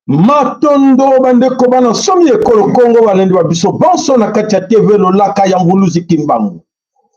Matondo bandeko bana nsomi ekolo Kongo, balandi ba biso banso na kati ya TV Lolaka ya Mvuluzi Kimbangu.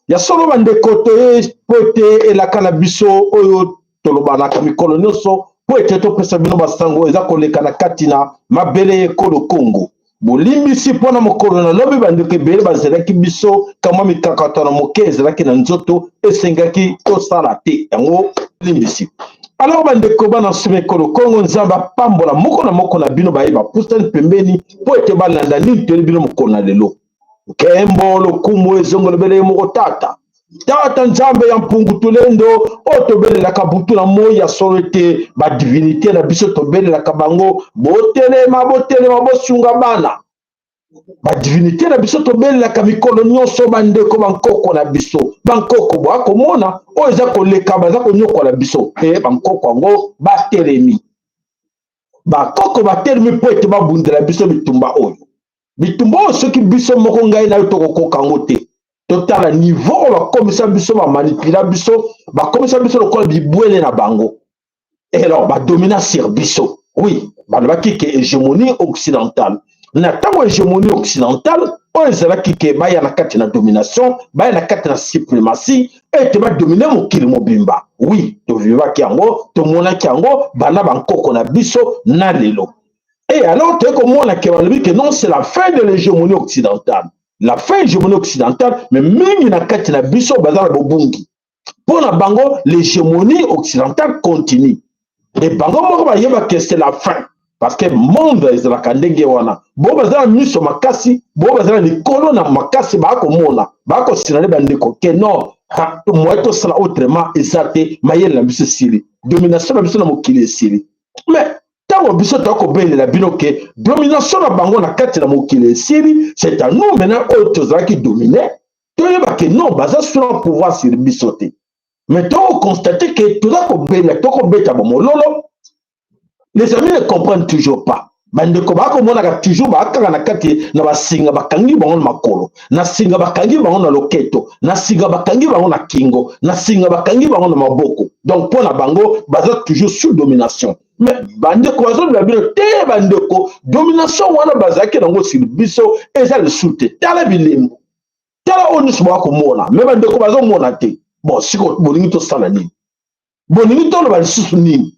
Ya solo bandeko, toye mpo ete elaka na biso oyo tolobanaka mikolo nyonso mpo ete topesa bino basango eza koleka na kati na mabele ya ekolo Kongo. Bolimbisi mpo na mokolo na lobi, bandeko ebele bazelaki biso, kamwa mikakatano moke ezalaki na nzoto esengaki tosala te yango, limbisi. Alors bandeko bana nsima ekolo Kongo, Nzambe apambola moko na moko na bino baye bapusani pembeni mpo ete balanda nini toyeli bino mokolo na lelo. Nkembo lokumu ezongolobele ye moko Tata, Tata Nzambe ya mpungu tulendo oyo tobelelaka butu na moi. Ya solo ete badivinite na biso tobelelaka bango, botelema, botelema, bosunga bana. Badivinite na biso tobelelaka mikolo nyonso, bandeko, bankoko na biso, bankoko boakomona oyo eza koleka, baza konyokola biso. E bankoko yango batelemi, bakoko batelemi mpo ete babundela biso bitumba oyo. Bitumba oyo, soki biso moko, ngai na yo, tokokoka yango te. Totala niveau oyo bakomisa biso, bamanipula biso, bakomisa biso lokola bibwele na bango. Et alors badomina sur biso. Oui, balobaki ke hégémonie occidentale, na ntango hégémonie occidentale oyo ezalaki ke baya na kati na domination, baya na kati na suprématie, ete badomine mokili mobimba. Oui, tovivaki yango, tomonaki yango banda bankoko na biso na lelo. Et alors toye komona ke balobi ke non, c'est la fin de l'hégémonie occidentale, la fin hégémonie occidentale. Mais mingi na kati na biso baza na bobungi. Mpo na bango, l'hégémonie occidentale continue. E bango moko bayeba ke c'est la fin, parce que monde ezalaka ndenge wana. Bo baza na miso makasi, bo baza na likolo na makasi, bakomona, bakosinale bandeko ke non, moye tosala autrement eza te. Mayele na biso esili, domination na biso na mokili esili. Mais ntango biso tokobelela bino ke domination na bango na kati na mokili esili, c'est à nous maintenant oyo tozalaki domine toyeba ke non, baza sur pouvoir sur biso te. Mais tokoconstate ke toza kobela, tokobeta bomololo, les amis ne comprennent toujours pas. Bandeko bakomonaka toujours bakaka na kati na basinga, bakangi bango na makolo, na singa bakangi bango na loketo, na singa bakangi bango na kingo, na singa bakangi bango na maboko. Donc mpo na bango baza toujours sous domination. Mais bandeko bazoloba bino te, bandeko, domination wana bazalaki nango sur biso eza lisusu te. Tala bilembo, tala oyo nyonso bakomona. Mais bandeko bazomona te. Bon, siko bolingi tosala nini? Bolingi toloba lisusu nini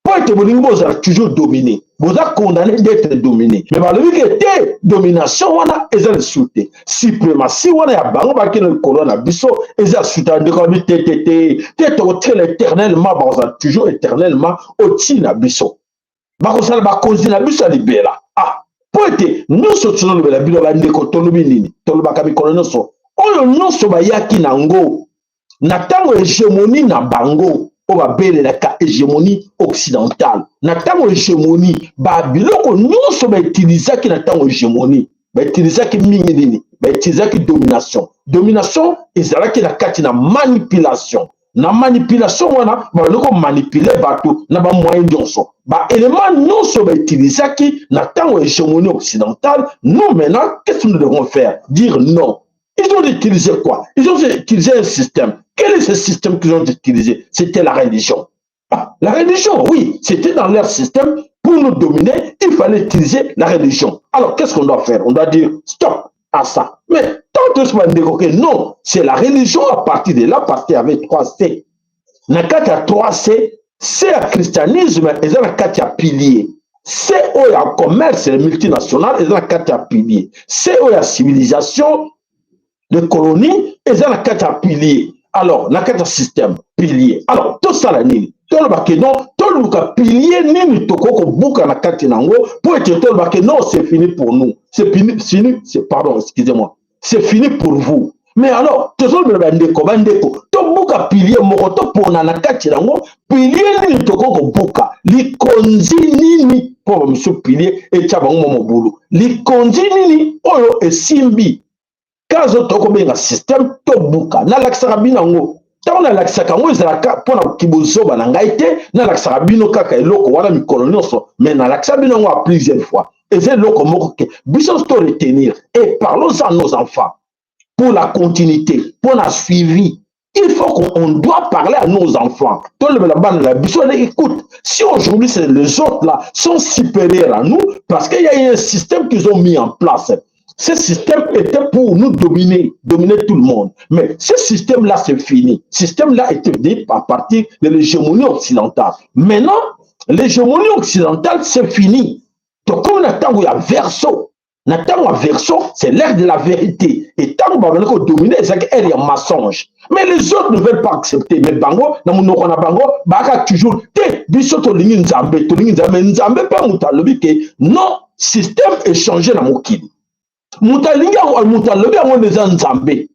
mpo ete bolingi bozala toujours dominé? Boza condamné d'être dominé. Mais balobi ke te, domination wana eza lisusu te, suprématie wana ya bango bakende likolo na biso eza lisusu te. Ndeko babi te, te, te, te, tokotikala éternellement, bakozala toujours éternellement otii na biso, bakozala bakonzi na biso ya libela. Ah, mpo ete nyonso tozolobela bino bandeko, tolobi nini? Tolobaka mikolo nyonso, oyo nyonso bayaki nango na ntango hégémonie na bango oyo babelelaka hégémonie occidentale, na ntango hégémonie, babiloko nyonso bautilisaki na ntango hégémonie, bautilisaki mingi nini? Bautilisaki domination. Domination ezalaki na kati na manipulation. Na manipulation wana babandi komanipule bato na bamoyen nyonso, baélément nyonso bautilisaki na ntango hégémonie occidentale. Nous maintenant, qu'est-ce que nous devons faire? Dire non. Ils ont utilisé quoi? Ils ont utilisé un système. Quel est ce système qu'ils ont utilisé? C'était la religion. Ah, la religion, oui, c'était dans leur système. Pour nous dominer, il fallait utiliser la religion. Alors, qu'est-ce qu'on doit faire? On doit dire stop à ça. Mais tant que ce non, c'est la religion. À partir de là, parce qu'il y avait 3 C. Na kati ya 3 C, C ya christianisme, eza na kati ya pilier. C oyo ya commerce multinational eza na kati ya pilier. C oyo ya civilisation de colonie eza na kati ya pilier. Alors na kati ya système pilier. Alors tosala nini? Toloba ke non, toluka pilier nini tokoki kobuka na kati na yango mpo ete toloba ke non, c'est fini pour nous, c'est fini, fini, c'est, pardon, excusez-moi, c'est fini pour vous. Mais alors tozolobela bandeko, bandeko, tobuka pilier moko, topona na kati na yango pilier nini tokoki kobuka, likonzi nini, mpo bamosusu pilier etya bango mwa mobulu, likonzi nini oyo esimbi kazo tokobenga système tobuka. Nalakisaka bino yango. Ntango nalakisaka yango, ezalaka mpona kibozoba na ngai te. Nalakisaka bino kaka eloko wana mikolo nyonso, mais nalakisa bino yango à plusieurs fois. Eza eloko moko ke biso to retenir et parlons à nos enfants pour la continuité, pour la suivi. Il faut qu'on doit parler à nos enfants. Écoute, si aujourd'hui les autres là sont supérieurs à nous, parce qu'il y a un système qu'ils ont mis en place. Ce système était pour nous dominer, dominer tout le monde. Mais ce système-là, c'est fini. Ce système-là était venu à partir de l'hégémonie occidentale. Maintenant, l'hégémonie occidentale, c'est fini. Donc, comme on a Verseau, na ntango ya Verseau, c'est l'ère de la vérité. Et ntango babandi kodominer, ezalaki ère ya mensonge. Mais les autres ne veulent pas accepter. Mais bango, na monoko na bango, baka toujours te: biso tolingi Nzambe, tolingi Nzambe. Nzambe mpe moto alobi ke non, système échange na mokili. Moto alingi yango, moto alobi yango nde eza Nzambe.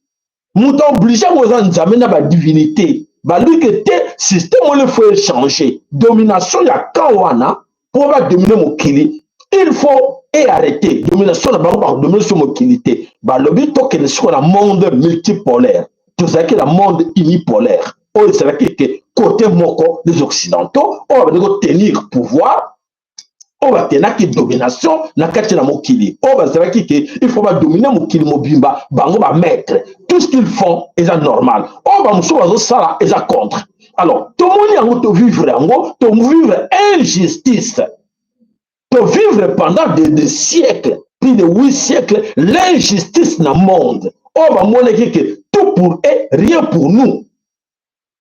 Moto aoblige yango eza Nzambe na badivinité. Balobi ke te, système wana faut échanger. Domination ya camp wana mpo badominer mokili, il faut et arrêter domination na bango. Bakodominer so mokili te. Balobi tokende sikoyo na monde multipolaire. Tozalaki na monde unipolaire oyo ezalaki ke côté moko les Occidentaux oyo babandi kotenir pouvoir, oyo batenaki domination na kati na mokili, oyo bazalaki ke il faut badominer mokili mobimba, bango bamaître. Tout ce qu'ils font eza normal, oyo bamosusu bazosala eza contre. Alors tomoni yango, tovivre yango, tovivre injustice, tovivre pendant des siècles, plus de 8 siècles, l'injustice na monde oyo bamonaki ke tout pour eux, rien pour nous.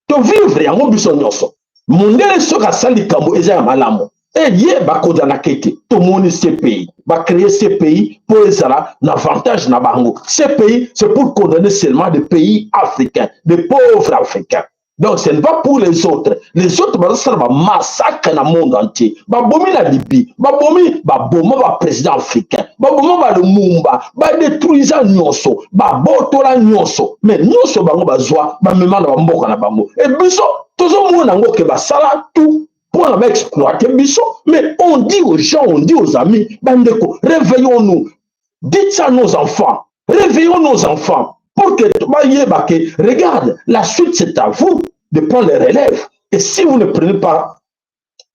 Tovivre yango biso nyonso. Mondele soki asali likambo eza ya malamu, e ye bakondanaka ete tomoni CPI, bacréer CPI mpo ezala na avantage na bango. CPI, c'est pour condamner seulement des pays africains, des pauvres Africains. Donc ce n'est pas pour les autres. Les autres bazosala bamassacre na monde entier. Babomi na Libye, babomi, baboma baprésident africain, baboma baLumumba, badétruisa nyonso, babotola nyonso. Mais nyonso bango bazwa, bamema na bamboka na bango. E biso tozomona yango ke basala tout mpona baexploiter biso. Mais on dit aux gens, on dit aux amis, bandeko, réveillons-nous. Dites ça à nos enfants, réveillons nos enfants pour que bayeba ke regarde, la suite, c'est à vous de prendre les relèves. Et si vous ne prenez pas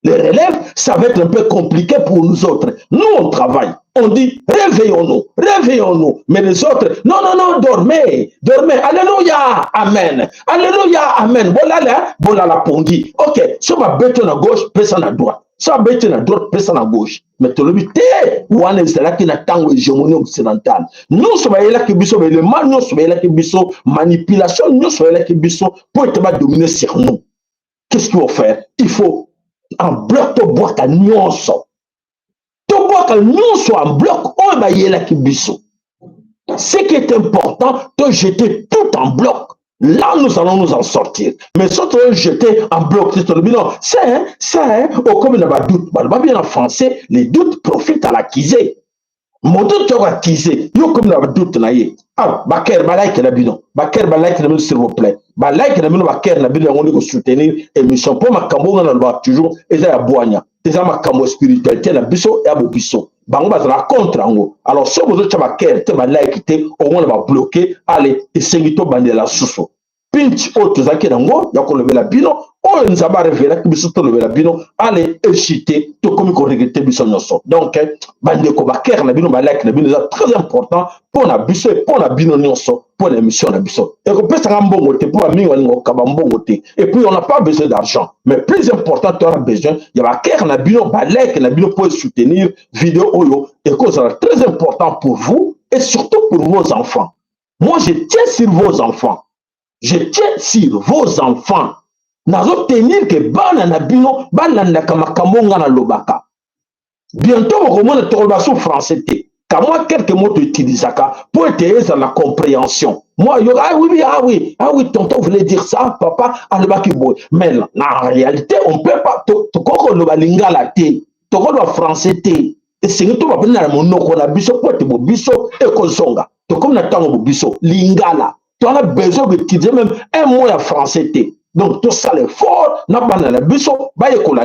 les relèves, ça va être un peu compliqué pour nous autres. Nous, on travaille, on dit réveillons-nous, réveillons-nous. Mais les autres, non, non, non, dormez, dormez. Alléluia, amen, alléluia, amen. Bolala, bolala pongi. Ok, so babeti na gauche, pesa na droite. So babeti na droite, pesa na gauche. Mais tolobi te, wana ezalaki na ntango hégémonie occidentale. Nyonso bayelaki biso, baelema nyonso bayelaki biso, manipulation nyonso bayelaki biso mpo ete badominer sur nous. Qu'est-ce qu'il faut faire? Il faut en bloc tobwaka nyonso, tobwaka nyonso en bloc oyo bayelaki biso. Ce qui est important, de jeter tout en bloc. Là, nous allons nous en sortir. Mais si on jeter en bloc, c'est non, c'est comme il y a doute. Bah, bien en français, les doutes profitent à l'accusé. Moto to accusé, yo comme na doute na ye. Ah, bacœur, ba like na bino. Bacœur, ba like na bino, s'il vous plaît. Ba like na bino, bacœur na bino yango ko soutenir émission pour makambo na loba toujours eza ya bwanya. Eza makambo spiritualité na biso ya bo biso. Bango bazala contre yango. Alors soki bozotya bacœur te, balike te, omona babloquer. Ale, esengi tobandela susu pinch oyo tozalaki nango ya kolobela bino, oyo Nzambe arevelaki biso tolobela bino. Ale, echite, tokomi koregretter biso nyonso. Donc bandeko, bacœur na bino, balike na bino eza très important mpo na biso e mpo na bino nyonso, mpo na émission na biso. Ekopesaka mbongo te, mpo bamingi balinga kokaba mbongo te. Et puis on n'a pas besoin d'argent, mais plus important, toza besoin ya bacœur na bino, balike na bino mpo soutenir vidéo oyo. Ekozala très important pour vous et surtout pour vos enfants. Moi, je tiens sur vos enfants, je tiens sur vos enfants. Nazotenir ke bana na bino balandaka makambo nga nalobaka. Bientôt bokomona tokoloba so français te, kamwa quelques mots toutilisaka mpo ete ezala na compréhension. Moi yo, ah oui, ah oui, ah oui, tonton voulait dire ça, papa alobaki boye, mais na réalité on peut pas. Tokoki koloba lingala te, tokoloba français te. Esengi to bapena na monoko na biso mpo ete bobiso ekozonga. Tokomi na ntango bobiso lingala, toana besoin koutiliser même un mot ya français te. Donc tosala effort na bana na biso bayekola.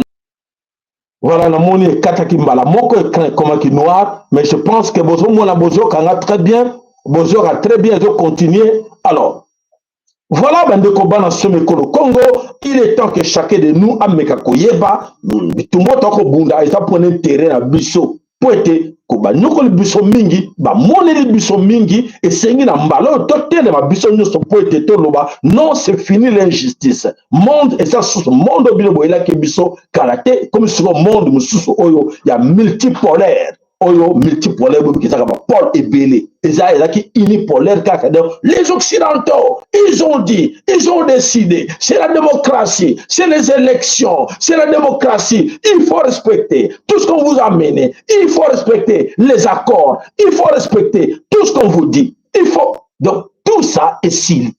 Voilà, namoni ekataki mbala moko, écran ekomaki noir, mais je pense que bozomona, bozokanga très bien, bozoka très bien, ezocontinue. Alors voilà, bandeko bana somi ekolo Congo, il est temps que chacun de nous ameka koyeba bitumba tokobunda eza mpona intérêt na biso, mpo ete banyokoli biso mingi, bamoneli biso mingi. Esengi na mbala oyo totelema biso nyonso mpo ete toloba: non, c'est fini l'injustice. Monde eza susu monde bino boyelaki biso kala te, komi sikoyo monde mosusu oyo ya multipolaire. Oyo multipolaire, boyoki, ezaka bapole ebele. Eza ezalaki unipolaire kaka. Donc les Occidentaux, ils ont dit, ils ont décidé, c'est la démocratie, c'est les élections, c'est la démocratie, il faut respecter tout ce qu'on vous a mené, il faut respecter les accords, il faut respecter tout ce qu'on vous dit, il faut. Donc tout ça esili,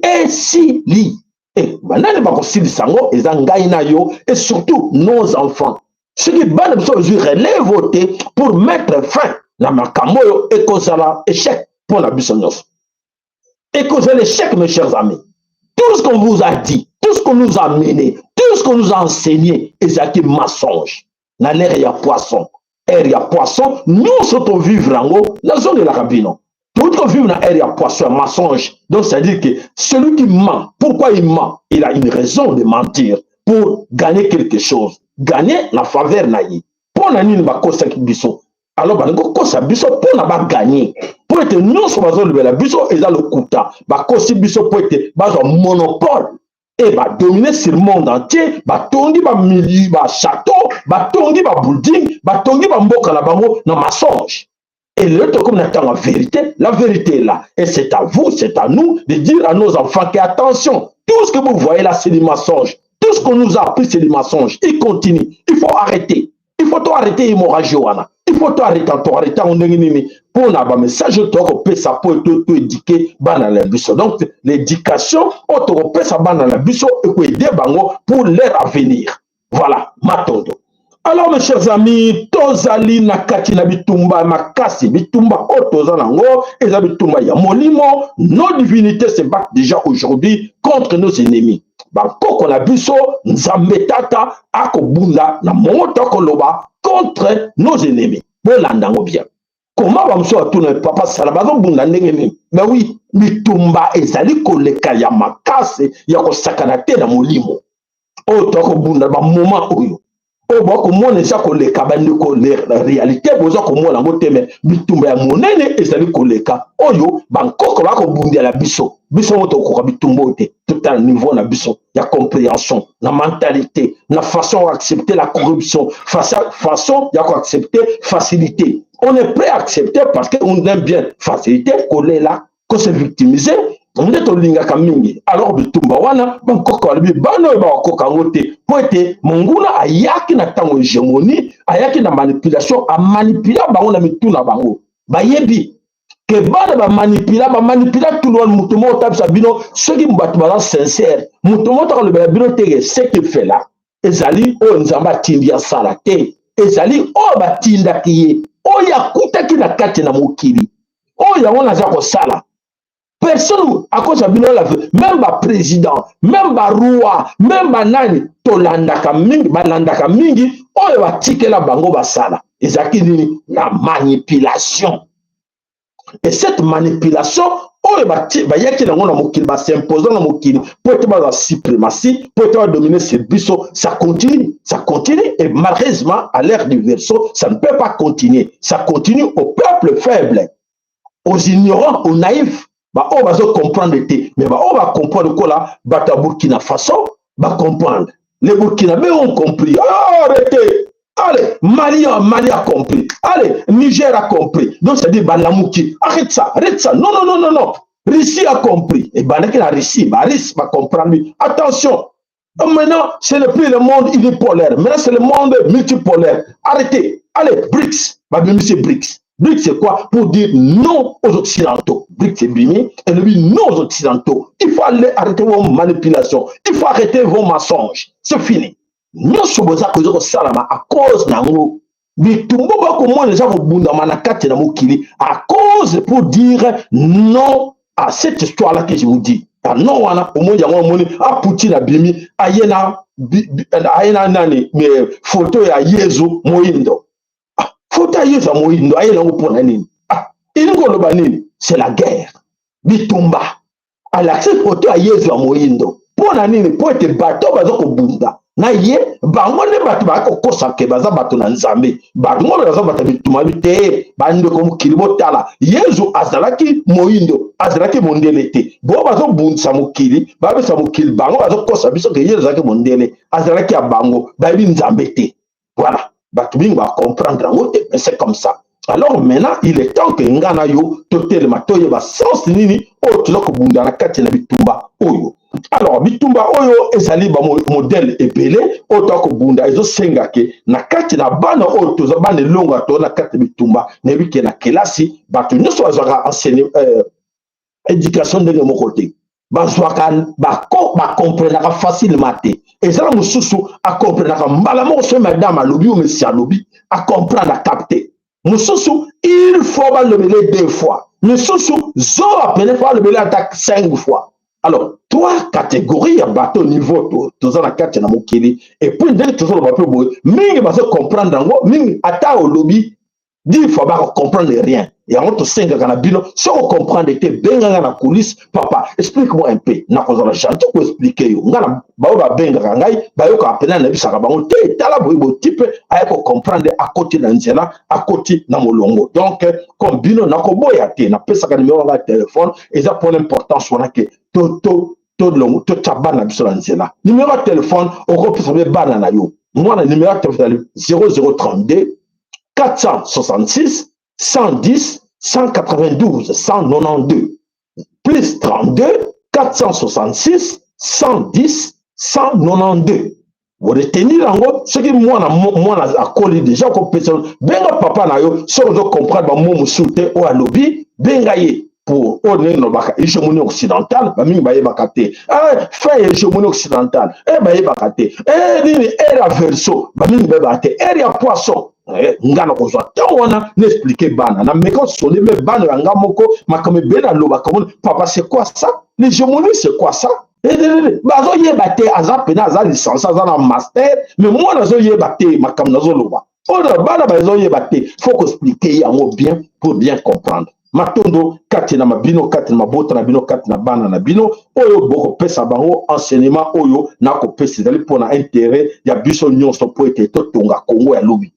esili. E banani bakosilisa yango? Eza ngai na yo et surtout nos enfants. Soki bana biso bazwi relève te pour mettre fin na makambo oyo, ekozala échec mpo na biso nyonso, ekozala échec. Mes chers amis, tout ce qu'on vous a dit, tout ce qu'on nous a mené, tout ce qu'on nous a enseigné ezalaki mensonge. Na l'ère ya poisson, ère ya poisson nyonso tovivre yango, nazongelaka bino, touti kovivre na ère ya poisson, ya mensonge. Donc c'est à dire que celui qui ment, pourquoi il ment? Il a une raison de mentir pour gagner quelque chose, gagner na faveur na ye. Mpo na nini bakosaki biso? Alors balingi kokosa biso mpo na bagagner, mpo ete nyonso bazolobela biso eza lokuta. Bakosi biso mpo ete bazwa monopole e badomine sur monde entier. Batongi bamili, bachâteau, batongi babuilding, batongi bamboka na bango na mensonge. Et lelo tokomi na ntango ya vérité. La vérité est là et c'est à vous, c'est à nous de dire à nos enfants que attention, tout ce que vous voyez là, c'est du mensonge. Tout ce qu'on nous a appris, c'est du mensonge. Il continue, il faut arrêter, il faut to arrêter hémorragie wana, il faut to arrêter, to arrêter yango. Ndenge nini? Mpona bamessage oyo tokopesa mpo toéduquer bana na biso. Donc l'éducation oyo tokopesa bana na biso ekoaider bango pour leur avenir. Voilà, matondo. Alors mes chers amis, tozali na kati na bitumba makasi. Bitumba oyo toza nango eza bitumba ya molimo. Nos divinités se battent déjà aujourd'hui contre nos ennemis. Bankoko na biso, Nzambe Tata akobunda na mongo tokoloba contre nos ennemis. Bolanda yango bien. Koma bamosusu batuna: papa Sala, bazobunda ndenge nini? Mais oui, bitumba ezali koleka ya makasi ya kosakana te na molimo oyo tokobunda. Bamoma oyo bakomona eza koleka, bandeko, réalité boza komona yango te, mais bitumba ya monene ezali koleka oyo bankoko bakobundela biso. Biso mo tokokoka bitumba oyo te. Totala niveau na biso ya compréhension, na mentalité, na façon ya accepter la corruption, façon ya koaccepter facilité. On est prêt à accepter parce que on aime bien facilité, kolela, kose victimiser nde tolingaka mingi. Alors bitumba wana, bankoko balobi bana oyo bakokoka yango te, mpo ete monguna ayaki na ntango hégémonie, ayaki na manipulation, amanipula bango na mitu na bango. Bayebi ke bana bamanipula, bamanipula tulu wana. Moto moko otabisa bino, soki bato baza sincère, moto moko takolobela bino teke ce qu'il fait là ezali oyo Nzambe atindi asala te, ezali oyo batindaki ye, oyo akutaki na kati na mokili oyo, yango naza kosala. Personne akosa bino la, même baprésident, même baroi, même banani tolandaka mingi, balandaka mingi oyo batikela bango basala. Ezalaki nini? La manipulation. Et cette manipulation oyo bayaki nango na mokili, bas'impose na mokili mpo ete bazwa suprématie, mpo ete badomine sur biso, ça continue, ça continue. Et malheureusement, à l'ère du Verseau, ça ne peut pas continuer. Ça continue au peuple faible, aux ignorants, aux naïfs, baoyo bazocomprendre te. Mais baoyo bacomprendre, lokola bato ya Burkina Faso bacomprendre, les Burkinabés ont compris. Ah, arrêtez. Allez, Mali, Mali a compris. Allez, Niger a compris. Donc, c'est-à-dire, balamuki, arrête ça, arrête ça. Non, non, non, non, non. Russie a compris. Et ben, la Russie, bah, Russie va comprendre. Attention. Maintenant, ce n'est plus le monde unipolaire. Maintenant, c'est le monde multipolaire. Arrêtez. Allez, BRICS. Babimisi BRICS. BRICS, c'est quoi? Pour dire non aux Occidentaux. BRICS ebimi. Et le non aux Occidentaux. Il faut aller arrêter vos manipulations. Il faut arrêter vos mensonges. C'est fini. Nyonso boza koza kosalama à cause nango, bitumba bakomona eza kobundama na kati na mokili à cause pour dire non à cette histoire là que je vous dis. Ah non, wana omoni yango, omoni a Poutine abimi, aye na nani, mais photo ya Yezu moyindo. Ah, photo ya Yezu ya moyindo, aye nango mpona nini? Ah, elingi koloba nini? C'est la guerre, bitumba. Alakisi photo ya Yezu ya moyindo mpo na nini? Mpo ete bato baza kobunda na ye, bango nde bato bakokosa ke baza bato na Nzambe, bango baza bato ya bitumba bi te. Bandeko mokili, botala, Yezu azalaki moyindo, azalaki mondele te. Bo bazobundisa mokili, babesa mokili, bango bazokosa biso ke Yezu azalaki mondele, azalaki ya bango, bayebi Nzambe te. Voilà, bato mingi bacomprendre yango te, mais c'est comme ça. Alors maintenant, il est temps que nga na yo totelema, toyeba sens nini oyo toza kobunda na kati na bitumba oyo. Alors bitumba oyo ezali bamodèle ebele oyo toza kobunda. Ezosenga ke na kati na bana oyo toza bana elongo, toza na kati ya bitumba. Nayebi ke na kelasi bato nyonso bazwaka enseigné éducation ndenge moko te, bazwaka, bakomprenaka facilement te. Eza na mosusu akomprenaka mbala moko, soki madame alobi o monsieur alobi, acomprendre, acapte. Mosusu il faut balobele deux fois, misusu zoba pene faut balobele ata cinq fois. Alors trois catégories ya bato, niveau toza na kati na mokili. Et puis ndenge tozoloba mpe boye, mingi bazocomprendre yango, mingi ata olobi 10 fois bakocomprendre rien. Yango tosengaka na bino, soki ocomprendre te, benganga na coulisse: "Papa, explique moi un peu." Nakozala gentil koexpliquer yo. Nga na baoyo babengaka ngai, bayokaka mpena, nayebisaka bango te: "Tala boye botype aye kocomprendre, akoti na nzela, akoti na molongo." Donc comme bino, nakoboya te, napesaka nimero nanga ya telefone. Eza mpona importance wana ke totya bana biso na nzela. Nimero ya telefone okopesa mpe bana na yo mwana. Nimero ya telefone: 0032 466 110 192 192, plus 32 466 110 192. Oretenir yango. Soki mwana mwana akoli déjà, okopesa, benga papa na yo. Soki ozocomprendre bamo mosusu te oyo alobi, benga ye. Pour oyo ndenge nalobaka hégémonie occidentale, bamingi bayebaka te. Fin ya hégémonie occidentale, bayebaka te. Nini, ère ya Verseau, bamingi bayebaka te. Ère ya Poisson, nga na kozwa ntango wana na expliquer bana, na meka osone me bana ya nga moko makambo ebele. Nalobaka mona: "Papa, c'est quoi ça, l'hégémonie? C'est quoi ça?" Bazoyeba te. Aza pene, aza licence, aza na master, mais mwana azoyeba te makambo nazoloba oyo. Bana bazoyeba te, faut koexpliquer yango bien pour bien comprendre. Matondo kati na mabino, kati na mabota na bino, kati na bana na bino oyo bokopesa bango enseignement oyo nakopesa. Ezali mpona intérêt ya biso nyonso, mpo ete totonga Kongo ya lobi.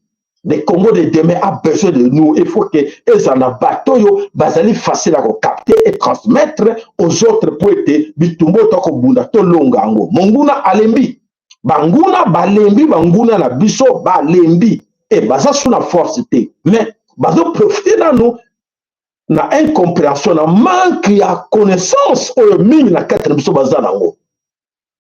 Le Congo de demain a besoin de nous. Il faut que ezala na bato oyo bazali facile ya kocapter et transmettre aux autres, mpo ete bitumba oyo tokobunda, tolonga yango. Monguna alembi, banguna balembi, banguna na biso balembi e baza su na force te, mais bazoprofiter nanu na incompréhension, na manque ya connaissance oyo mingi na kati na biso baza nango,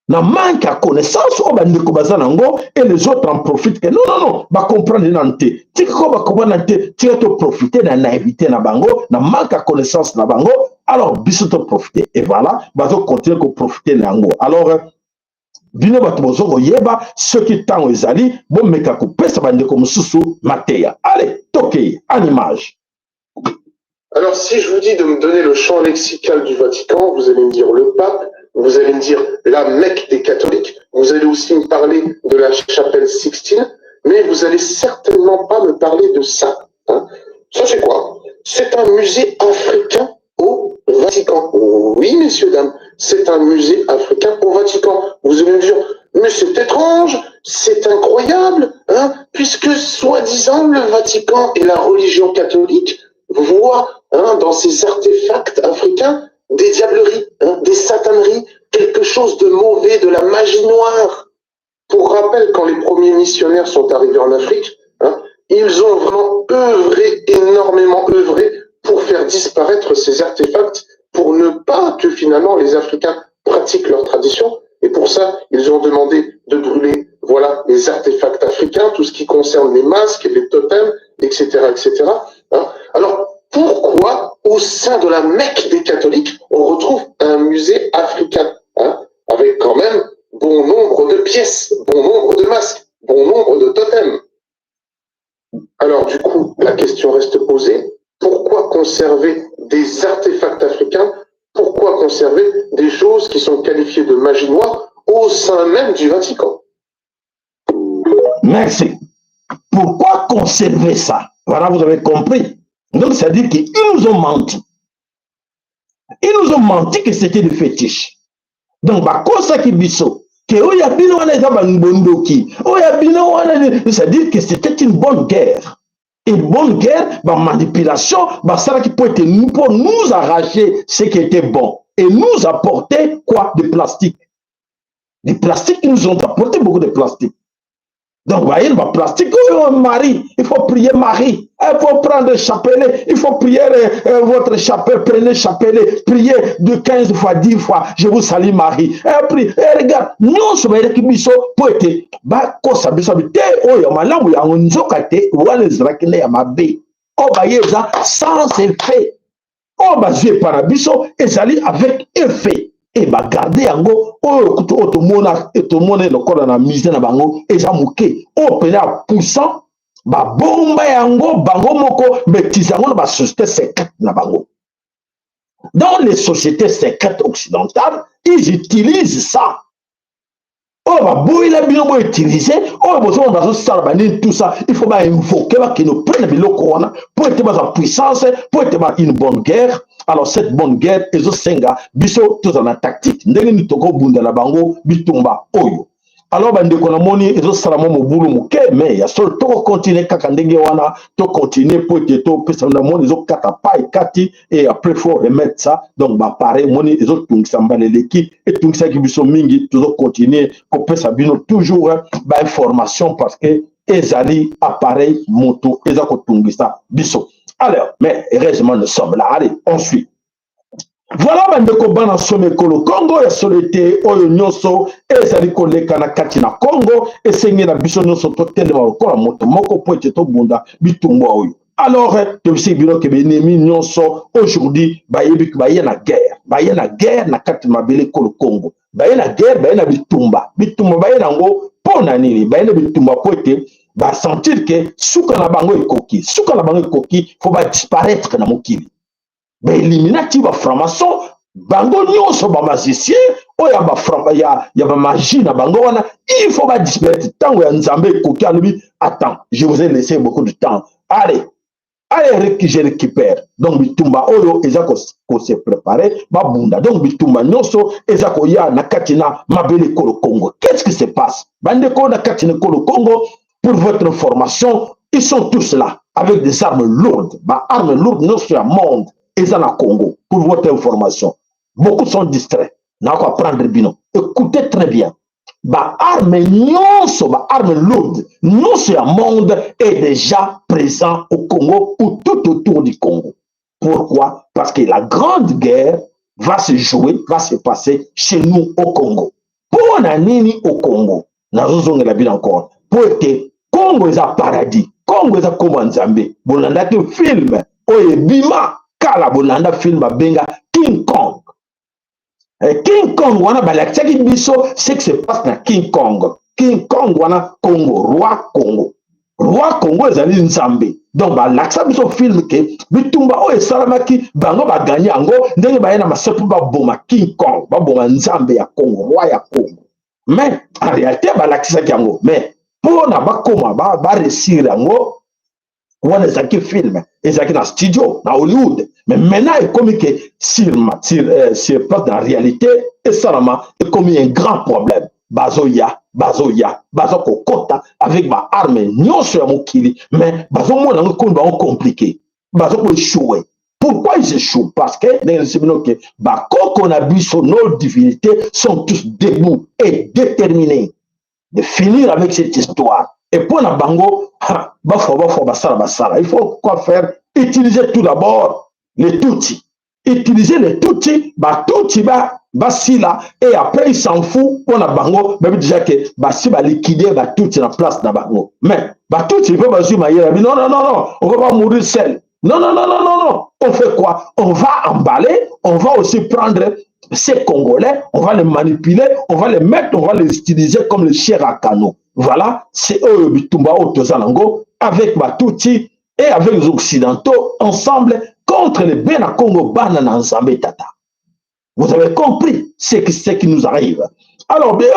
na manque ya connaissance oyo bandeko baza nango. Et les autres en profitent que non, non, non, bacomprendre nanu te, tika ko bacomprendre te, tika toprofite na naïveté na bango, na manque ya connaissance na bango. Alors biso toprofite et voilà, bazocontinue koprofite na yango. Alors bino bato bozo koyeba, soki ntango ezali, bomeka kopesa bandeko mosusu mateya. Allez, tokei en image. Alors, si je vous dis de me donner le champ lexical du Vatican, vous allez me dire le pape, vous allez me dire la Mecque des catholiques, vous allez aussi me parler de la chapelle Sixtine, mais vous allez certainement pas me parler de ça. Hein. Ça, c'est quoi? C'est un musée africain au Vatican. Oui, messieurs, dames, c'est un musée africain au Vatican. Vous allez me dire, mais c'est étrange, c'est incroyable, hein, puisque soi-disant le Vatican et la religion catholique voient, hein, dans ces artefacts africains des diableries, hein, des sataneries, quelque chose de mauvais, de la magie noire. Pour rappel, quand les premiers missionnaires sont arrivés en Afrique, hein, ils ont vraiment œuvré, énormément œuvré pour faire disparaître ces artefacts, pour ne pas que finalement les Africains pratiquent leur tradition. Et pourtant, Pour ça, ils ont demandé de brûler, voilà, les artefacts africains, tout ce qui concerne les masques, les totems, etc., etc. Hein. Alors, pourquoi, au sein de la Mecque des catholiques, on retrouve un musée africain, hein, avec quand même bon nombre de pièces, bon nombre de masques, bon nombre de totems? Alors, du coup, la question reste posée, pourquoi conserver des artefacts africains? Pourquoi conserver des choses qui sont qualifiées de magie noire au sein même du Vatican? Merci. Pourquoi conserver ça? Voilà, vous avez compris. Donc, c'est-à-dire qu'ils nous ont menti. Ils nous ont menti que c'était des fétiches. Donc, bakosaki biso ke oyo ya bino wana eza bandoki, oyo ya bino wana, c'est-à-dire que c'était une bonne guerre. Une bonne guerre, ba manipulation basalaki po ete pour nous arracher ce qui était bon et nous apporter quoi? Du plastique. Du plastique, ils nous ont apporté beaucoup de plastique. Donc, voyez, le plastique, oh, Marie, il faut prier Marie, il faut prendre le chapelet, il faut prier votre chapelet, prenez chapelet, priez de 15 fois, 10 fois, je vous salue Marie. Et puis, et regarde, nyonso bayelaki biso po ete bakosa biso te oyo malamu yango nzoka te wana ezalaki nde ya mabe. Oyo baye eza sans effet, oyo bazwi epa na biso ezali avec effet e bagarde yango. Oyo kutu oyo tomona, tomona lokola na musée na bango eza moke. Oyo mpenza ya puissant, babomba yango bango moko, maîtrise yango na basociété secrète na bango. Dans les sociétés secrètes occidentales, ils utilisent ça. Oyo baboyela bino boutiliser, oyo bozomona bazosala banini, tout ça, il faut bainvoquer, bakende prendre biloko wana po ete bazwa puissance, po ete ba une bonne guerre. Alors, cette bonne guerre ezosenga biso tozala na tactique ndenge nini tokobunda na bango bitumba oyo. Alors, bandeko, namoni ezosala mwa mobulu moke, mais ya solo tokocontinuer kaka ndenge wana, tocontinuer po ete topesa. Namoni ezokata pa ekati et après faut remettre ça. Donc baappareil moni ezotungisa, mbala eleki etungisaki biso mingi. Tozocontinuer kopesa bino toujours bainformation parce que ezali appareil moto eza kotungisa biso. Alors, mais heureusement nous sommes là. Allez, on suit. Voilà, bandeko bana soma ekolo Kongo, ya solo ete oyo nyonso ezali koleka na kati na Kongo, esengi na biso nyonso totelema lokola moto moko po ete tobunda bitumba oyo. Alors, tobisiki bino ke baennemi nyonso aujourd'hui bayebi baye na guerre, baye na guerre na kati mabele ekolo Kongo, baye na guerre, baye na bitumba. Bitumba baye nango mpo na nini? Baye na bitumba po ete basentir ke suka na bango ekoki, suka na bango ekoki, faut badisparaître na mokili. Baéliminaki bafranc-maçon bango nyonso, bamagicien oyo ya bamagie na bango wana, il faut badisparaître. Ntango ya Nzambe ekoki. Alobi: "Attends, je vous ai laissé beaucoup de temps, allez, allez, je récupère." Donc bitumba oyo eza kose préparer, babunda. Donc bitumba nyonso eza koya na kati na mabele ekolo Congo. Qu'est-ce qui se passe, bandeko, na kati na ekolo Congo? Pour votre information, ils sont tous là avec des armes lourdes. Baarmes lourdes nyonso ya monde eza na Congo. Pour votre information, beaucoup sont distraits, nako apprendre bino, écoutez très bien: baarme nyonso, baarme lourde nyonso ya monde est déjà présent au Congo ou tout autour du Congo. Pourquoi? Parce que la grande guerre va se jouer, va se passer chez nous au Congo. Mpo na nini au Congo? Nazozongela bino encore mpo ete Congo eza paradis, Congo eza nkombo ya Nzambe. Bolandaki film oyo ebima kala, bolanda film babenga King Kong. King Kong wana balakisaki biso ce qui se passe na King Kong. King Kong wana Congo, roi Congo, roi Congo ezali Nzambe. Donc balakisa biso film ke bitumba oyo esalamaki, bango bagagner yango ndenge baye na masepo baboma King Kong, baboma Nzambe ya Congo, roi ya Congo. Mais en réalité balakisaki yango, mais mpona bakoma baréussir yango wana, ezalaki film, ezalaki na studio na Hollywood. Mais maintenant ekomi ke sur place, na réalité esalama, ekomi un grand problème. Bazoya, bazoya, baza kokɔta avec baarme nyonso ya mokili, mais bazomona yango ekomi bango compliqué, baza koéchouer. Pourquoi ils échouent? Parce que ndenge nasi bino ke bakoko na biso, nos divinités sont tous debout et déterminés de finir avec cette histoire. Et mpo na bango bafo bafo basala basala, il faut quoi faire? Utiliser tout d'abord les Tutsis, utiliser les Tutsi, batutsi. Basila et après il s'en fout. Mpo na bango, bayebi déjà ke basi baliquider Batutsi na place na bango. Mais Batutsi mpe bazwi mayele bi: non, non, non, non, on va pas mourir seul. Non, non, non, non, non, non. On fait quoi? On va emballer, on va aussi prendre ces Congolais, on va les manipuler, on va les mettre, on va les utiliser comme les chairs à canon. Voilà, c'est eux bitumba oyo toza nango avec Batutsi et avec les Occidentaux, ensemble contre les Bena Congo, bana na Nzambe Tata. Vous avez compris ce qui nous arrive. Alors, bien,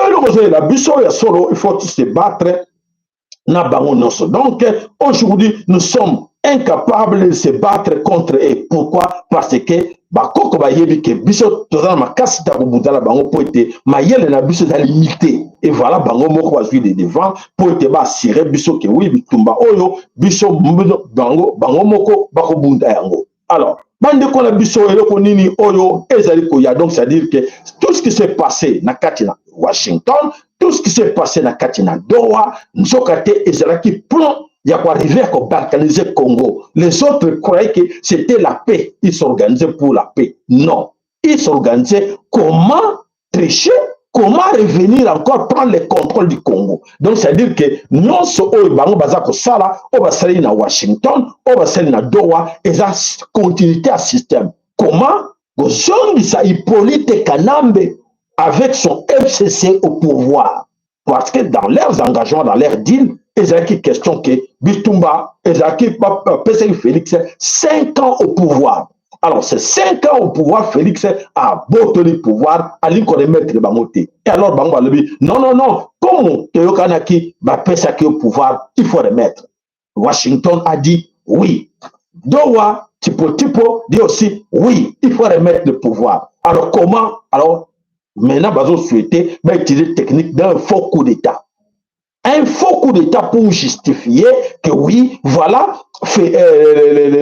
la biso ya solo, il faut se battre na bango nyonso. Donc, aujourd'hui, nous sommes incapables de se battre contre eux. Pourquoi? Parce que bakoko bayebi ke biso toza na makasi ta kobunda na bango mpo ete mayele na biso eza limité. Et voilà, bango moko bazwi le devant mpo ete baassurer biso ke oui, bitumba oyo biso bango, bango moko bakobunda yango. Alors, bandeko na biso, eloko nini oyo ezali koya? Donc, c'est à dire que tout ce qui s'est passé na kati na Washington, tout ce qui s'est passé na kati na Doha, nzoka te ezalaki plan ya koarriver ya kobalkaniser Congo. Les autres croyaient que c'était la paix, ils s'organisaient pour la paix. Non, ils s'organisaient comment tricher, comment revenir encore prendre le contrôle du Congo. Donc, c'est à dire que nyonso oyo bango baza kosala, oyo basali na Washington, oyo basali na Doha, eza continuité ya système, comment kozongisa Hippolyte Kanambe avec son FCC au pouvoir, parce que dans leurs engagements, dans leur deal, ezalaki question ke bitumba ezalaki bapesaki Félix 5 ans au pouvoir. Alors, c'est 5 ans au pouvoir, Félix abotoli pouvoir, alingi koremettre bango te. Et alors bango balobi: non, non, non, comme toyokanaki, bapesaki au pouvoir, il faut remettre. Washington a dit oui, Doha tipo tipo dit aussi oui, il faut remettre le pouvoir. Alors comment? Alors maintenant, bazo souhaiter bautiliser technique d'un faux coup d'État, un faux coup d'État pour justifier que oui, voilà, fait,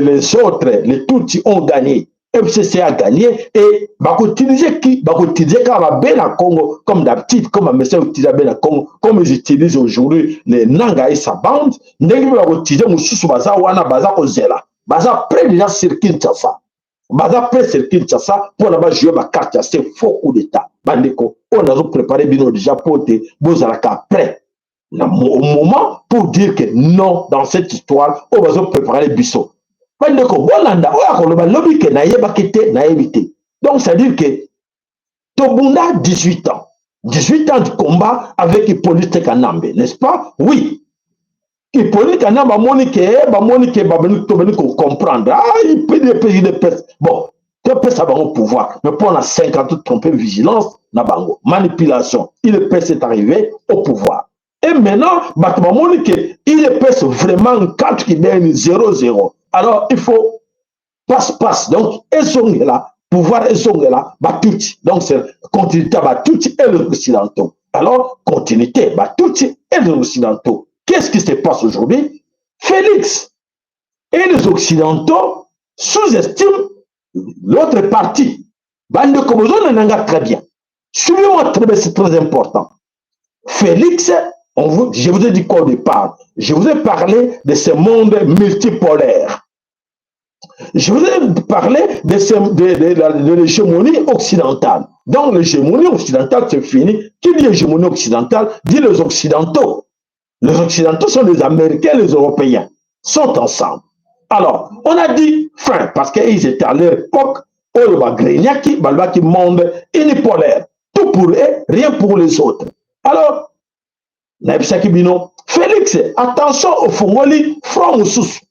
les autres, les Tutsis ont gagné. FCC a gagné et bakoutiliser qui? Bakoutiliser kaka Bena Congo comme d'habitude, comme amesa utiliser Bena Congo, comme ils utilisent aujourd'hui les Nanga et sa bande. Ndenge mpe bakoutiliser mosusu baza wana, baza kozela, baza près déjà sur Kinshasa, baza près sur Kinshasa mpona bajouer bacarte ya ce faux coup d'État. Bandeko, oyo nazoprépare bino déjà mpo te bozalaka prêt na au moment pour dire que non, dans cette histoire oyo bazopréparer biso. Bandeko, bolanda oyo akoloba lobi ke nayebaki te, nayebi te. Donc, c'est à dire que tobunda 18 ans, 18 ans de combat avec Hippolyte Kanambe, n'est-ce pas? Oui, Hippolyte Kanambe amoni ke bamoni ke tobandi kocomprendre. Ah, UDPS, bon, topesa bango pouvoir, mais mpona 5 ans tromper vigilance na bango, manipulation, UDPS est arrivé au pouvoir. Et maintenant, bato bamoni ke UDPS vraiment 4 kibeni 0 0. Alors il faut passe passe, donc ezongela pouvoir, ezongela Batutsi. Donc c'est continuité Batutsi et les Occidentaux. Alors, continuité Batutsi et les Occidentaux, qu'est-ce qui se passe aujourd'hui? Félix et les Occidentaux sous-estiment l'autre partie. Bandeko, bozonananga très bien, suivez-moi très bien, c'est très important. Félix, je vous ai dit quoi au départ? Je vous ai parlé de ce monde multipolaire. Je vous ai parlé de l'hégémonie occidentale. Donc l'hégémonie occidentale, c'est fini. Qui dit hégémonie occidentale dit les Occidentaux. Les Occidentaux sont les Américains, les Européens sont ensemble. Alors, on a dit fin, parce qu'ils étaient à l'époque, oyo bagregnaki, balobaki monde unipolaire. Tout pour eux, rien pour les autres. Alors, nayebisaki bino, Félix, attention, ofungoli front mosusu.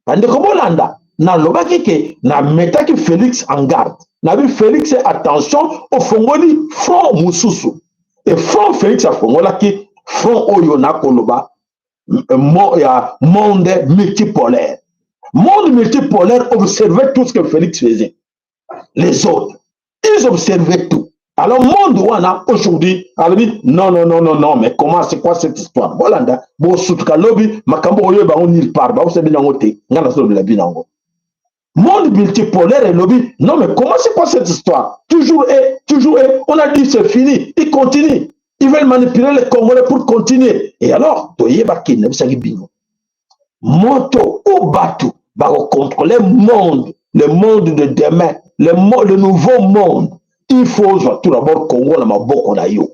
Bandeko, bolanda, nalobaki ke nametaki Félix en garde. Nabi: Félix, attention, ofungoli front mosusu. E front Félix afungolaki, front oyo nakoloba ya monde multipolaire. Monde multipolaire observait tout ce que Félix faisait. Les autres, ils observaient tout. Alors monde wana aujourd'hui alobi: non, non, non, non, non, mais comment, c'est quoi cette histoire? Bolanda, bosutuka lobi makambo oyo bango nulle part bakosa bino yango te. Nga nazolobela bino yango. Monde multipolaire elobi: non, mais comment, c'est quoi cette histoire? Toujours et toujours et on a dit c'est fini, il continue, ils veulent manipuler les Congolais pour continuer. Et alors toyebaki, nayebisaki bino, moto ou bato bakocontrôler monde, le monde de demain, le nouveau monde. Il faut ozwa tout d'abord Congo na maboko na yo.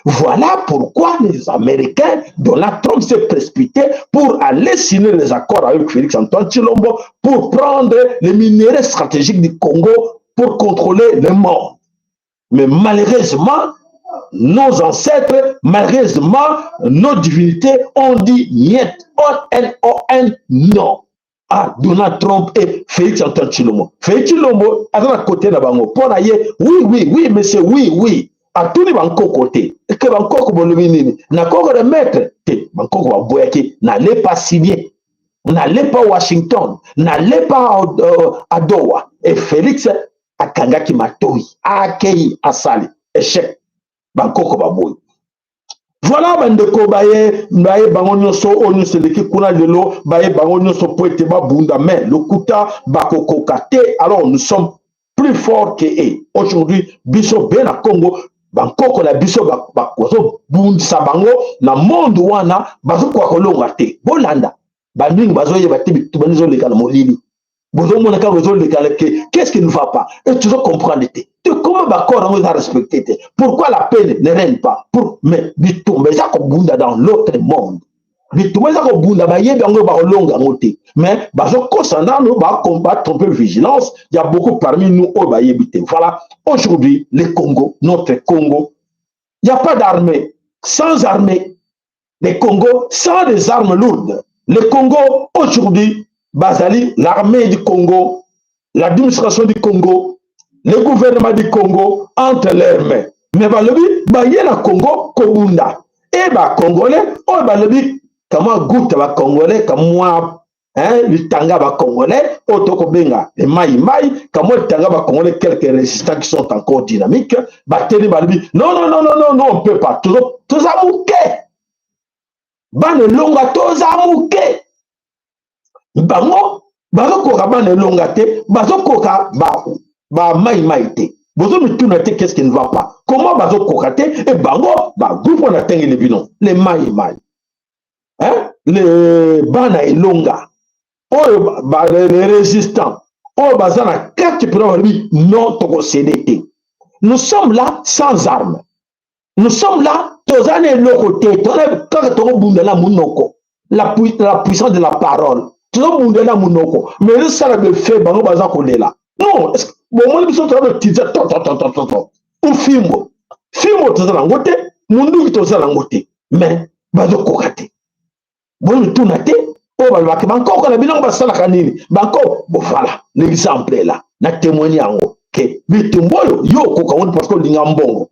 Voilà pourquoi les Américains, Donald Trump s'est précipité pour aller signer les accords avec Félix Antoine Tshilombo pour prendre les minéraux stratégiques du Congo pour contrôler le monde. Mais malheureusement, nos ancêtres, malheureusement, nos divinités ont dit niet, O-N-O-N, non. À Donald Trump et Félix Antoine Tshilombo. Félix Tshilombo, aza na côté na bango. Mpo na ye, Oui, monsieur, oui. Atuni bankoko te. Ke bankoko bolobi nini? Nakoko remettre te. Bankoko baboyaki, n'allez pas signer. N'allez pas Washington, n'allez pas à Doha. Et Félix akangaki matoi, akei asali échec. Bankoko baboyi. Voilà, bandeko, baye baye bango nyonso oyo nyonso eleki kuna lelo, baye bango nyonso po ete babunda, mais lokuta, bakokoka te. Alors nous sommes plus forts que eux aujourd'hui. Biso be na Congo, bankoko na biso bazobundisa bango na monde wana, bazokoka kolonga te. Bolanda, bamingi bazoyeba te bitumba ezoleka na molili. Bozomona kaka ezoleka ke qu'est-ce qui ne va pas et tozo comprendre te te comment baaccord yango eza respecté te, pourquoi la paix ne règne pas pour. Mais bitumba eza kobunda dans l'autre monde, bitumba eza kobunda, bayebi yango, bakolonga yango te, mais bazokosa nano, batrompe vigilance. Il y a beaucoup parmi nous oyo bayebi te. Voilà, aujourd'hui le Congo, notre Congo, il n'y a pas d'armée, sans armée, le Congo sans des armes lourdes. Le Congo aujourd'hui bazali, l'armée du Congo, l'administration du Congo, le gouvernement du Congo entre leurs mains. Mais balobi baye na Congo kobunda e bacongolais oyo balobi kamwa goutte, bacongolais kamwa, hein, litanga bacongolais oyo tokobenga mai mai, kamwa litanga bacongolais, quelques résistants qui sont encore dynamiques, bateli, balobi: Non, non, non, non, non, non, on peut pas, toza moke, bana elonga toza moke. Bango bazokoka bana elonga te, bazokoka bamaimai te. Bozomituna te qu'est-ce qui ne va pas, comment bazokoka te? E bango bagroupe wana atengeli bino le mai mai, hein? Le bana elonga oyo, les résistants oyo baza na kati mpena, balobi: Non, tokocéder te. Nous sommes là sans armes, nous sommes là, toza na eloko te, toza kaka tokobunda na monoko, la puissance de la parole, tozobunda na monoko, mais ezosala befe. Bango baza kolela. Non, bomoni biso toza kotiza tototototo ufimbo fimbo, toza nango te, munduki toza nango te, mais bazokoka te. Bomituna te oyo balobaki bankoko na bino basalaka nini? Bankoko, voilà l'exemple là na témoigne yango ke bitumba oyo yo okoka ngo te parce que olinga mbongo.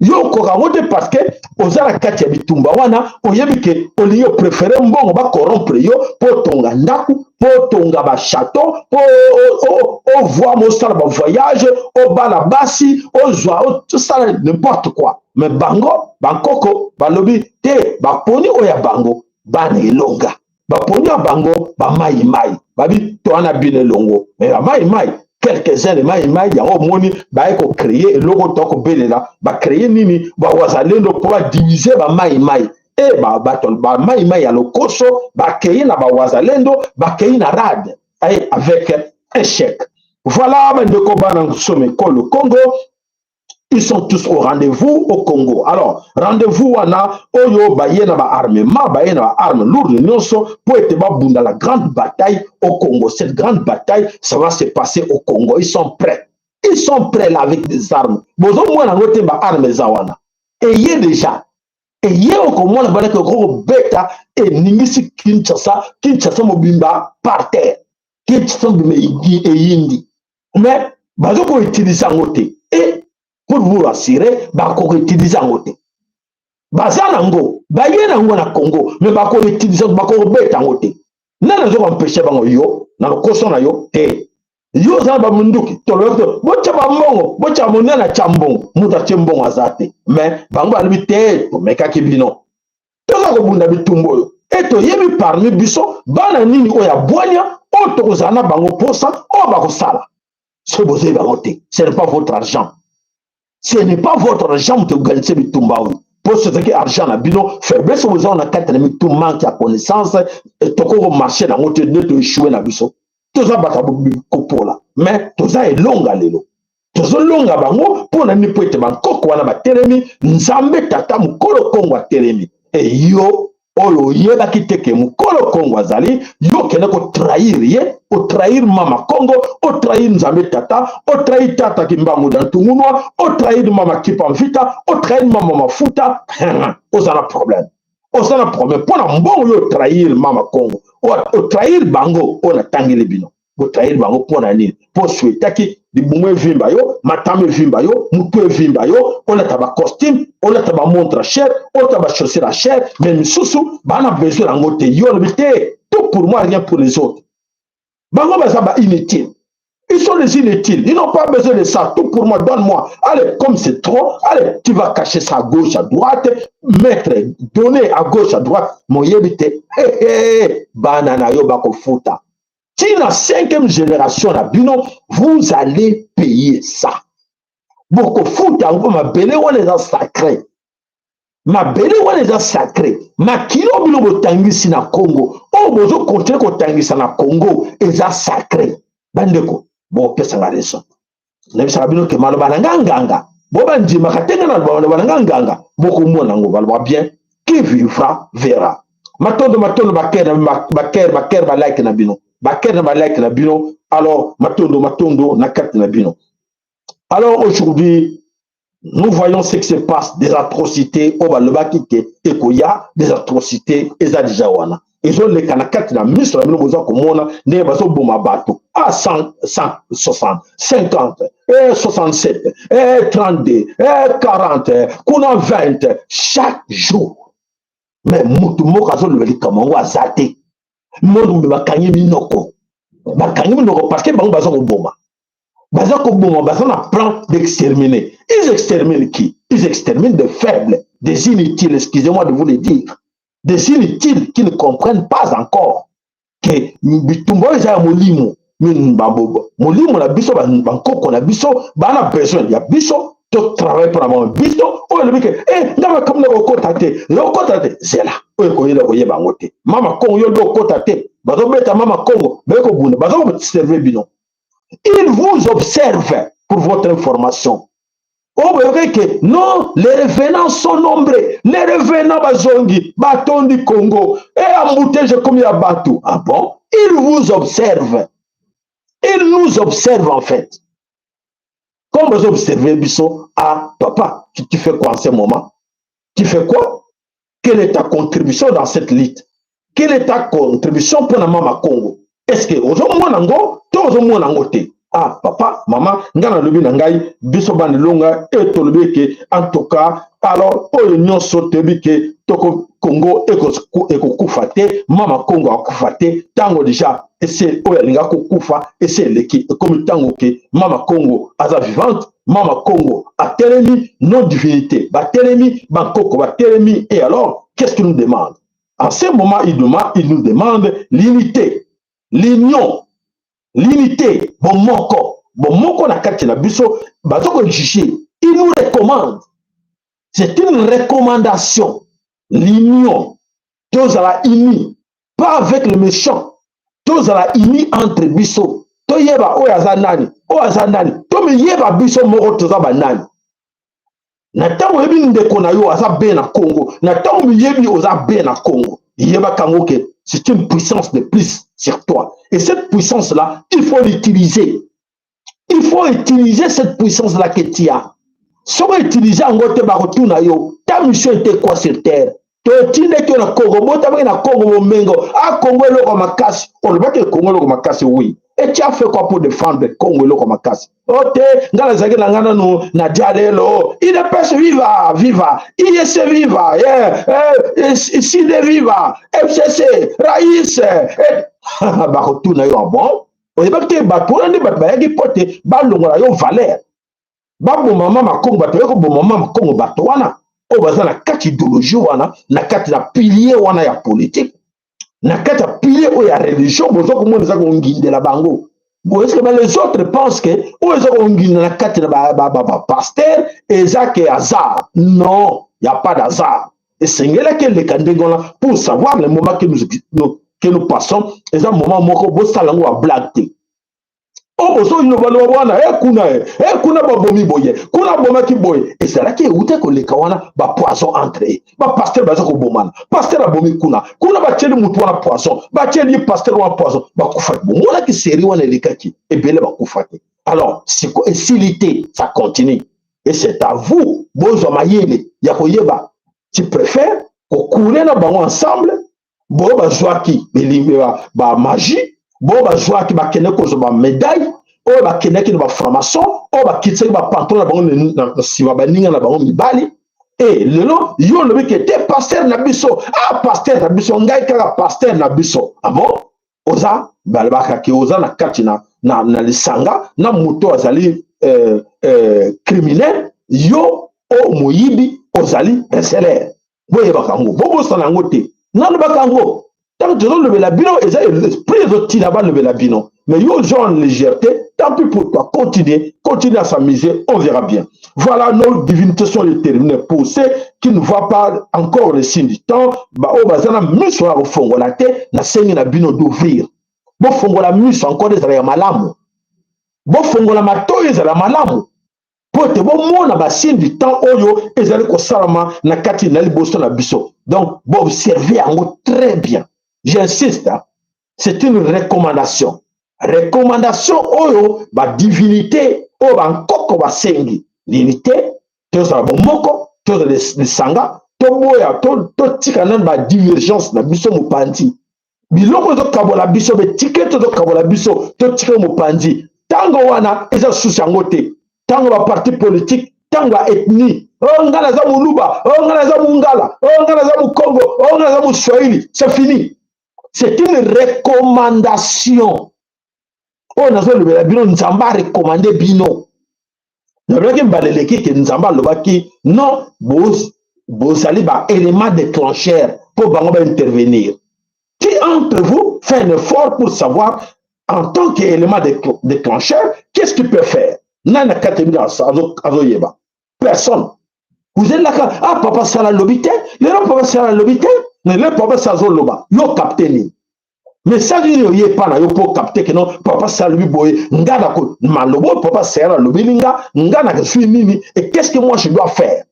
Yo okoka yango te parce que oza na kati ya bitumba wana, oyebi ke olingi, opréférer mbongo, bacorrompre yo mpo otonga ndako, mpo otonga bachateau, mpo ovoi mosala, bavoyage, obala basi, ozwa, osala n'importe quoi. Mais bango bankoko balobi te, baponi oyo ya bango bana elonga, baponi ya bango bamaimai, babi towana bino elongo. Mais bamaimai, quelques-uns de mai mai yango omoni baye kocréer eloko to kobelela, bacréer nini? Bawazalendo, mpo badiviser bamai mai e bato bamai mai ya lokoso. Bakei na bawazalendo, bakei na rade avec échec. Voilà, bandeko bana nsome ekolo Congo, ils sont tous au rendez-vous au Congo. Alors rendez-vous wana oyo baye na baarmement, baye na baarme lourde nyonso po ete babunda la grande bataille au Congo. Cette grande bataille, ça va se passer au Congo. Ils sont prêts, ils sont prêts là avec des armes. Bozomona yango te, baarme eza wana, eye déjà, eye okomona bandaki okokobeta, eningisi Kinshasa, Kinshasa mobimba par terre, Kinshasa mobimba eyindi, mais bazokoutiliser yango te. Et pour vous rassurer, bakoutiliser yango te. Baza nango, baye nango na Congo, mais bakoutiliser, bakobeta yango te. Nani azokoempêcher bango? Yo na lokoso na yo te, yo oza na bamunduki, tolobi te botya bambongo, botya monene, atya mbongo, moto atie mbongo aza te. Mais bango balobi te, tomekaki bino, toza kobunda bitumba oyo e toyebi parmi biso bana nini oyo ya bwanya oyo tokozala na bango mposa oyo bakosala. Soki bozoyebi bango te, ce n'est pas votre argent, ce n'est pas votre argent moto ekoganise bitumba oyo, mpo soki argent na bino, faiblesse boza na kati na mitu, manque ya connaissance, tokoki komarcher nango te nde toéchouer na biso. Toza bato ya kopola, mais toza elonga lelo. Tozolonga bango mpo na nini? Mpo ete bankoko wana batelemi, Nzambe Tata Mokolo Kongo atelemi. E yo oyo oyebaki te ke Mokolo Kongo azali, yo okende kotrahir ye, otrahir Mama Kongo, otrahir Nzambe Tata, otrahir Tata Kimbangu da Ntungunwa, otrahir Mama Kipa Mvita, otrahir Mama Mafuta, oza na problème. Oza na problème mpo na mbongo. Yo otrahir Mama Kongo, otrahir bango oyo natangeli bino. Botrahir bango mpo na nini? Mpo souhaitaki libumu evimba yo, matama evimba yo, mutu evimba yo, olata bacostume, olata bamontre cher, olata bachaussure ya cher. Mais misusu bana besoin yango te. Yo olobi te, tout pour moi, rien pour les autres. Bango baza ba inutile. Ils sont les inutiles. Ils n'ont pas besoin de ça. Tout pour moi, donne-moi. Allez, comme c'est trop, allez, tu vas cacher ça à gauche, à droite, mettre, donner à gauche, à droite. Moyebi te, hey, hey, bana na yo bakofuta. Ti na cinquième génération na bino, vous allez payer ça. Bokofuta yango. Mabele wana eza sacré. Mabele wana eza sacré. Makilo bino botangisi na Congo, oyo bozocontinuer kotangisa na Congo, eza sacré. Bandeko, bopesanga raison. Nayebisaka bino ke maloba na nga nganga, bo bandimaka te. Nga na maloba na nga nganga, bokomona yango. Baloba bien, qui vivra verra. Matondo, matondo, bacœur, bacœur, bacœur, balike na bino, bacœur na balike na bino. Alors matondo, matondo na kati na bino. Alors aujourd'hui, nous voyons ce qui se passe, des atrocités oyo balobaki ke ekoya. Des atrocités eza déjà wana, ezoleka na kati na miso na bino. Boza komona ndenge bazoboma bato a 160, 50, 67, 32, 40, kuna 20 chaque jour. Mais motu moko azoloba likambo yango aza te. Monde, bakangi minoko, bakangi minoko, parce que bango baza koboma, baza koboma, baza na plan d'exterminer. Ils exterminent qui? Ils exterminent des faibles, des inutiles, excusez-moi de vous le dire, des inutiles qui ne comprennent pas encore ke bitumba oyo eza ya molimo. Molimo na biso, bankoko na biso bana besoin ya biso totravaille mpona bango. Biso oyo elobi ke e nga makambo na kokota te, okota te, zela oyo ekoyela koyeba yango te. Mama Kongo, yo lobi okota te, bazobeta Mama Kongo, baye kobunda, bazokoobserve bino. Il vous observe, pour votre information. Oyo boyoki ke non, les revenants sont nombreux, les revenants bazongi, batondi Congo e embouteillage ekomi ya bato. Ah bon, il vous observe, il nous observe en fait. Comme vous observez biso, ah papa, tu fais quoi en ce moment? Tu fais quoi? Quelle est ta contribution dans cette lutte? Quelle est ta contribution mpona Mama Congo? Est ce que ozomona yango to ozomona yango te? Ah papa, mama, ngai nalobi na ngai, biso bana elonga e tolobi eke en tout cas, alors oyo nyonso toyebi ke toko Congo ekokufa te, Mama Congo akufa te. Ntango déjà ese oyo alinga kokufa ese eleki, ekomi ntango ke Mama Congo aza vivante. Mama Congo atelemi, nos divinités batelemi, bankoko batelemi. Et alors, qu'est-ce qu'il nous demande en ce moment? Il demande, il nous demande l'unité, l'union, l'unité, bomoko, bomoko na kati na biso. Baza kojuge, il nous recommande, c'est une recommandation, l'union. Tozala unis, pas avec le méchant. Tozala unis entre biso, toyeba oyo aza nani, oyo aza nani, tomiyeba biso moko toza banani. Na ntango oyebi ndeko na yo aza be na Congo, na ntango miyebi oza be na Congo, yebaka yango ke c'est une puissance de plus sur toi. Et cette puissance là, il faut l'utiliser. Il faut utiliser cette puissance là que tu as. Soki utiliser yango te, bakotuna yo: ta mission était quoi sur terre? Totindaki yo na Congo, botamaki na Congo, bomengo a Congo eloko makasi. Olobaki Congo eloko makasi, oui. Et tu as fait quoi pour défendre Congo eloko makasi? O te, ngai nazalaki na ngai nanu na dia lelo. UDPS viva, viva ISC, viva, yeah, eh, CID, viva FCC, rais eh. Bakotuna yo: bon, oyebaki te bato wana nde bato bayaki mpo te balongola yo valeur, baboma Mama Kongo? Bato bayaki koboma Mama Kongo, bato wana oyo baza na kati idéologie wana, na kati na pilier wana ya politique, na kati ya pilier oyo ya religion. Boza komona eza kongindela bango. Bon, est-ce que les autres pensent que oyo eza kongindela na kati na bapasteur eza ke hasard? Non, y a pas d'hasard. Esengelaki eleka ndenge wana pour savoir le moment que nous passons. Eza moment moko bosala yango bablague te. Oyo bozolobaloba wana e kuna e kuna babomi boye, kuna abomaki boye, ezalaki euti koleka wana bapoison entre ye. Bapasteur baza kobomana, pasteur abomi kuna, kuna batieli motu wana poison, batieli ye pasteur wana poison, bakufaki. Bomonaki série wana elekaki, ebele bakufaki. Alors siko esili te, ça continue et c'est à vous bozwa mayele ya koyeba. Tu préfères kokule na bango ensemble, boyo bazwaki bamagie, boyo bazwaki bakende kozwa bamédaille, oyo bakendaki na bafranc-maçon, oyo bakitisaki bapantalon na bango na nsima, baninga na bango mibali. E lelo yo olobi ke te, pasteur na biso, ah, pasteur na biso, ngai kaka pasteur na biso. Ah bon, oza balobaka ke oza na kati na lisanga na moto azali criminel, yo o moyibi, ozali receleur. Boyebaka yango, bobosana yango te. Nalobaka yango ntango tozolobela bino, eza esprit ezotina balobela bino. Mais yo ozwa en légèreté, tant pis pour toi. Continue, continue à s'amuser, on verra bien. Voilà, nos divinités sont déterminées. Pour ceux qui ne voient pas encore le signe du temps, baoyo baza na miso ya kofongola te, nasengi na bino d'ouvrir. Bofongola miso encore, ezala ya malamu. Bofongola matoyi, ezala malamu, mpo ete bomona basigne du temps oyo ezali kosalama na kati na liboso na biso. Donc boobserve yango très bien. J'insiste, c'est une recommandation, recommandation oyo badivinité oyo bankoko basengi nini te. Tozala bomoko, tozala lisanga, toboya, totika nani badivergence na biso mopanzi. Biloko ezokabola biso, betike tozokabola biso, totika mopanzi. Ntango wana eza susu yango te, ntango baparti politique, ntango ya ethnie: "Oh, nga naza Moluba, oh, nga naza Mongala, oh, nga naza Mokongo, oh, nga naza Moswahili." C'est fini. C'est une recommandation oyo nazolobela bino. Nzambe arecommande bino. Nalobaki mbala eleki ke Nzambe alobaki non, bozali baélément déclencheur mpo bango baintervenir. Qui entre vous fait un effort pour savoir, en tant qu'élément déclencheur, qu'est-ce qu'il peut faire? Nani na kati bino azoyeba? Personne. Vous êtes là: "Ah, papa sala alobi te lelo, papa sala alobi te lelo." Papa sala azoloba, yo capte nini? Message nini oye epa na yo mpo capte ke non, papa sala alobi boye, nga na maloba oyo papa sala alobeli nga, nga na sui nini et qu'est-ce que moi je dois faire?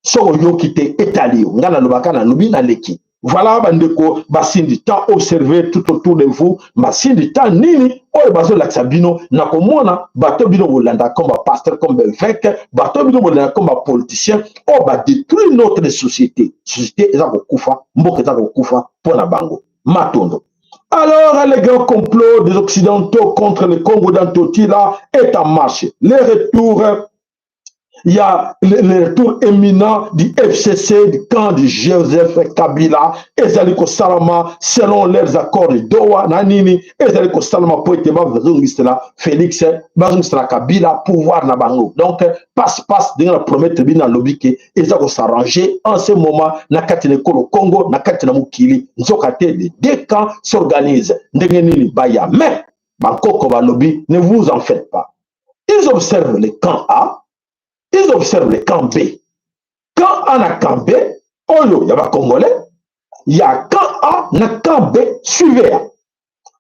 Soki oyoki te, etali yo. Nga nalobaka, nalobi, naleki. Voilà, bandeko, basigne du temps, observez tout autour de vous basigne du temps nini oyo bazolakisa bino na komona. Bato bino bolanda comme bapasteur, comme baévêque, bato bino bolanda comme bapoliticien oyo badétruire notre société. Société eza kokufa, mboka eza kokufa mpo na bango. Matondo. Alors, le grand complot des Occidentaux contre le Congo d'Antotila est en marche. Le retour, il y a le retour éminent du FCC, du camp de Joseph Kabila, ezali kosalama selon leurs accords de Doha na nini, ezali kosalama po ete bazongisela Félix, bazongisela Kabila pouvoir na bango. Donc passe passe ndenge na promettre bino, nalobi ke eza kosarranger en ce moment na kati na ekolo Congo, na kati na mokili. Nzoka te, les deux camps s'organisent ndenge nini baya. Mais bankoko balobi: "Ne vous en faites pas." Ils observent le camp A, ils observent le camp B. Camp A na camp B oyo ya bacongolais, ya camp A na camp B, suivez ya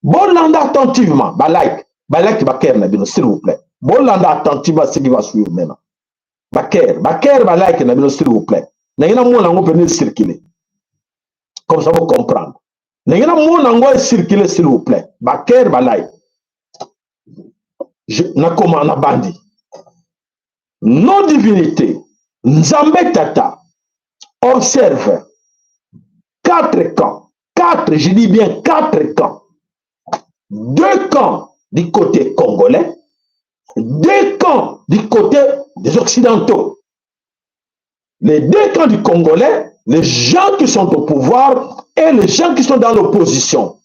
bolanda attentivement. Balike, balike, bacœur na bino, s'il vous plaît. Bolanda attentivement ce qui va suivre maintenant. Bacœur, bacœur, balike na bino, s'il vous plaît. Ndenge namona yango pene circuler comme ça, vous comprendre ndenge namona yango ecircule. S'il vous plaît, bacœur, balike. Nakoma na bandi. Nos divinités, Nzambe Tata, observe quatre camps. Quatre, je dis bien quatre camps. Deux camps du côté congolais, deux camps du côté des Occidentaux. Les deux camps du Congolais, les gens qui sont au pouvoir et les gens qui sont dans l'opposition.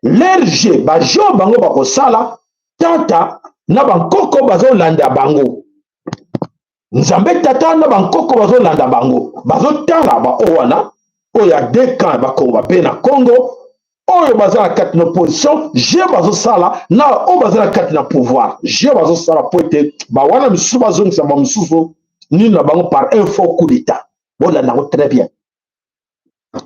Leur jeu, bajo bango bakosala, tata na bankoko bazolanda bango. Nzambe Tata na bankoko bazolanda bango, bazotala baoyo wana oyo ya deux camps, bakongo bape na Congo, oyo baza na kati na opposition, jeu bazosala, na oyo baza na kati na pouvoir, jeu bazosala po ete bawana misusu bazongisa bamosusu nini na bango par un faux coup d'état. Bolanda yango très bien.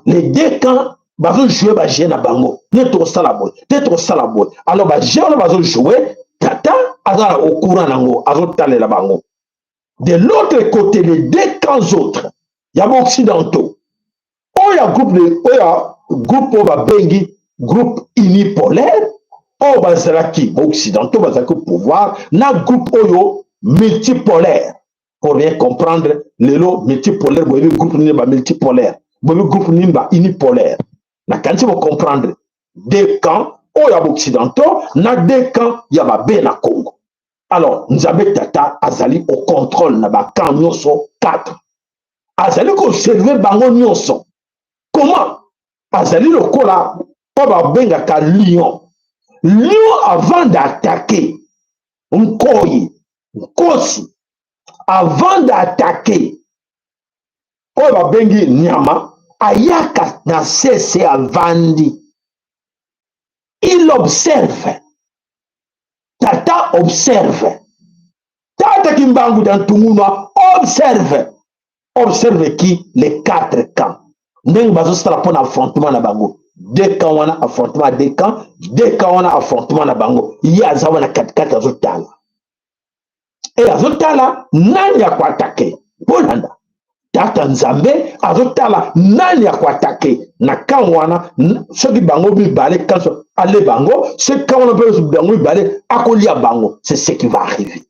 Les deux camps bazojoue bajeu na bango: nde tokosala boye, nde tokosala boye. Alors bajeu wana bazojoue, tata Aza na au courant nango, azotalela bango. De l'autre côté, les deux camps autres ya baoccidentaux, oyo ya groupe de, oyo ya groupe oyo babengi groupe unipolaire, oyo bazalaki baoccidentaux bazalaki au pouvoir, na groupe oyo multipolaire. Pour bien comprendre, lelo multipolaire, boyebi groupe nini ba multipolaire, boyebi groupe nini ba unipolaire. Nakanisi bocomprendre deux camps oyo ya baoccidentaux na deux camps ya babe na Congo. Alors Nzambe Tata azali au contrôle na bacamp nyonso 4, azali koobserve bango nyonso. Comment? Azali lokola oyo babengaka lion. Lion, avant d'attaquer, nkoyi, nkosi, avant d'attaquer oyo babengi nyama, ayaka na sese, avandi, il observe. Tata observe, Tata Kimbangu Dantungunwa observe. Observe qui? Les quatre camps, ndenge bazosala mpona affrontement na bango. Deux camps wana affrontement, deux camps, deux camps wana affrontement na bango. Ye aza wana katikati, azotala e azotala nani akoattaquer. Bolanda, Tata Nzambe azotala nani akoattaquer na camp wana. Soki bango mibale kanso ale bango, soki camp wana mpe bango mibale akolia bango. C'est ce qui va arriver,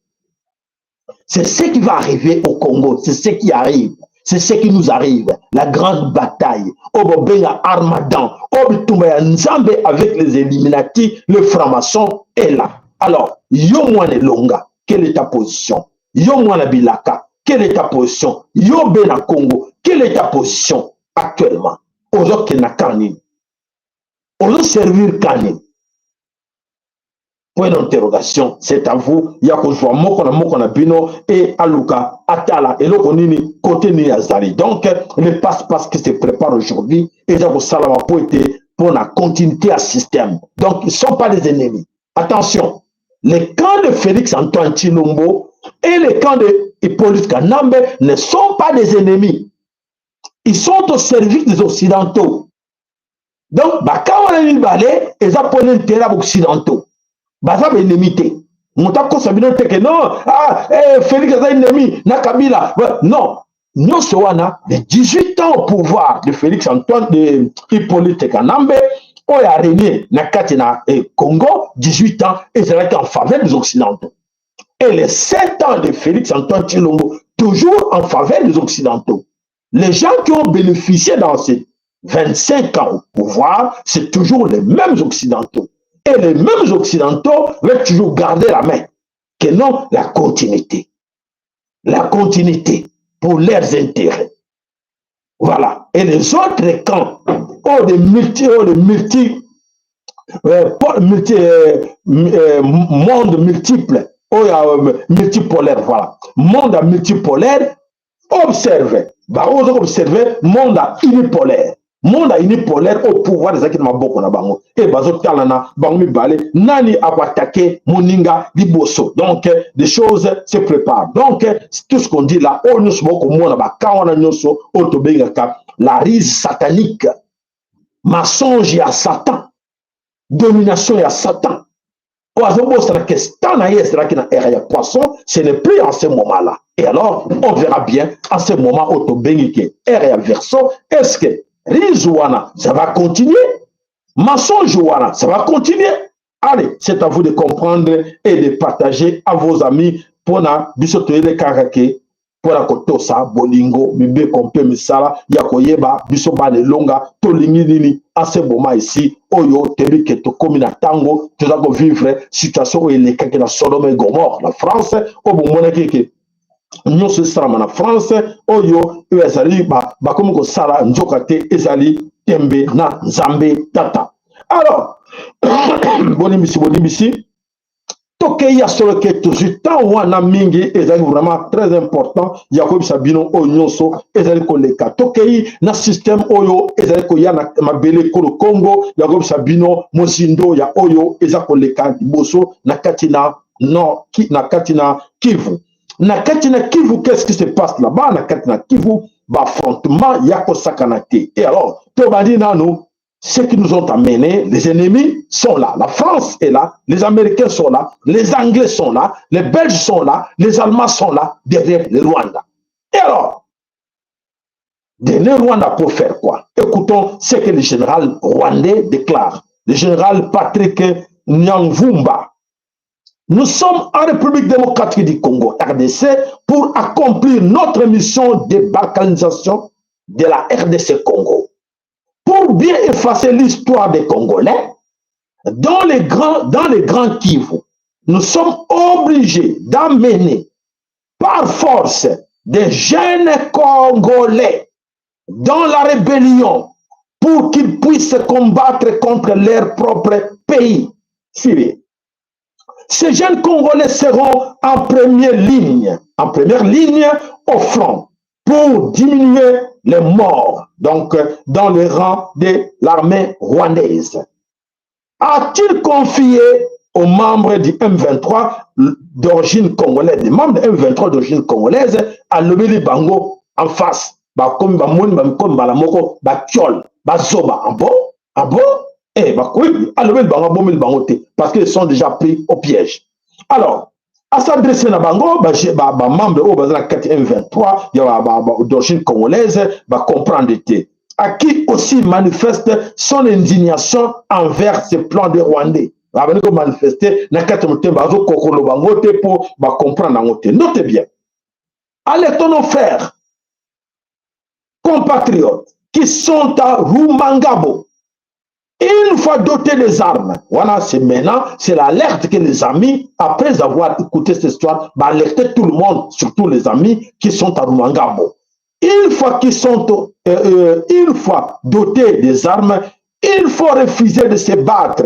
c'est ce qui va arriver au Congo, c'est ce qui arrive, c'est ce qui nous arrive. La grande bataille oyo bobenga Armadan, oyo bitumba ya Nzambe avec les Illuminati, le franc-maçon est là. Alors yo mwana elonga, quelle est ta position? Yo mwana bilaka, quelle est ta position? Yo be na Congo, quelle est ta position actuellement? Ozokende na camp nini? Ozoservir camp nini? Point d'interrogation. C'est à vous ya kozwa moko na moko na bino e aluka atala eloko nini, côté nini azali. Donc le passe-passe qui se prépare aujourd'hui eza kosalama po ete mpo na continuité ya système. Donc ils sont pas des ennemis. Attention, le camp de Félix Antoine Tshilombo et le camp de Hippolyte Kanambe ne sont pas des ennemis. Ils sont au service des Occidentaux. Donc bacamp wana mibale eza mpona intérêt ya baoccidentaux, baza baennemi te. Moto akosa bino te ke non, ah, eh, Félix aza ennemi na Kabila. Non, nyonso wana, les 18 ans au pouvoir de Félix Antoine, de Hippolyte Kanambe, oyo arégné na kati na Congo, 18 ans ezalaki en faveur des Occidentaux, et les 7 ans de Félix Antoine Tshilombo, toujours en faveur des Occidentaux. Les gens qui ont bénéficié dans ces 25 ans au pouvoir, c'est toujours les mêmes Occidentaux. Et les mêmes Occidentaux veulent toujours garder la main. Que non, la continuité. La continuité pour leurs intérêts. Voilà. Et les autres camps ont des multi, monde multiple, oyo multipolaire, voilà. Monde multipolaire, observe. Bango observe monde unipolaire. Monde unipolaire au pouvoir ezalaki na maboko na bango e bazotala na bango mibale nani akoattaquer moninga liboso. Donc des choses se préparent. Donc tout ce qu'on dit là, oyo nyonso bokomona, bacamp wana nyonso oyo tobengaka la ruse satanique, mensonge ya Satan, domination ya Satan, oyo azobosana ke temps na ye ezalaki na ère ya poisson, ce n'est plus en ce moment là. Et alors on verra bien en ce moment oyo tobengi ke ère ya Verseau, est ce que ruse wana ça va continuer, mensonge wana ça va continuer? Allez, c'est à vous de comprendre et de partager à vos amis. Mpona biso toyele kaka ke mpona kotosa bolingo, mibeko mpe misala ya koyeba biso bana elonga tolingi nini. En ce moment ici oyo toyebi ke tokómi na ntango toza kovivre situation oyo elekaki na Sodome et Gomorre na France, oyo bomonaki ke nyonso esalama na France oyo oyo ezali bakomi kosala nzoka te, ezali tembe na Nzambe Tata. Alors bolimbisi, bolimbisi, tokei ya solo ke tozwi temps wana mingi, ezali vraiment très important ya koyebisa bino oyo nyonso ezali koleka. Tokei na système oyo ezali koya na mabele ekolo Congo, ya koyebisa bino mozindo ya oyo eza koleka liboso na kati na nord, na kati na Kivu. Na kati na Kivu, qu'est-ce qui se passe là-bas? Na kati na Kivu, baaffrontement ya kosakana te. Et alors tobandi nanu. Ceux qui nous ont amenés, les ennemis sont là. La France est là, les Américains sont là, les Anglais sont là, les Belges sont là, les Allemands sont là, derrière le Rwanda. Et alors, derrière le Rwanda pour faire quoi? Écoutons ce que le général rwandais déclare. Le général Patrick Nyamvumba. Nous sommes en République démocratique du Congo, RDC, pour accomplir notre mission de balkanisation de la RDC Congo. Pour bien effacer l'histoire des Congolais, dans les grands Kivu, nous sommes obligés d'amener par force des jeunes Congolais dans la rébellion pour qu'ils puissent combattre contre leur propre pays. Suivez. Ces jeunes Congolais seront en première ligne au front pour diminuer les morts, donc dans les rangs de l'armée rwandaise. A-t-il confié aux membres du M23 d'origine congolaise, des membres du M23 d'origine congolaise, alobeli bango en face, bakomi bamoni bamikomi mbala moko batiole bazoba. Ah bon, ah bon? Eh, bakoyi alobeli bango, abomeli bango te, parce qu'ils sont déjà pris au piège. Alors as'adresser na bango, bamembre oyo baza na kati M23 ya d'origine congolaise, bacomprendre te, à qui aussi manifeste son indignation envers ce plan de Rwandais. Babandi komanifester na kati ya motema, bazokokolo bango te mpo bacomprendre yango te. Note bien: alertons nos frères compatriotes qui sont à Rumangabo. Une fois dotés des armes, voilà, c'est maintenant, c'est l'alerte que les amis, après avoir écouté cette histoire, va alerter tout le monde, surtout les amis qui sont à Rumangabo. Une fois dotés des armes, il faut refuser de se battre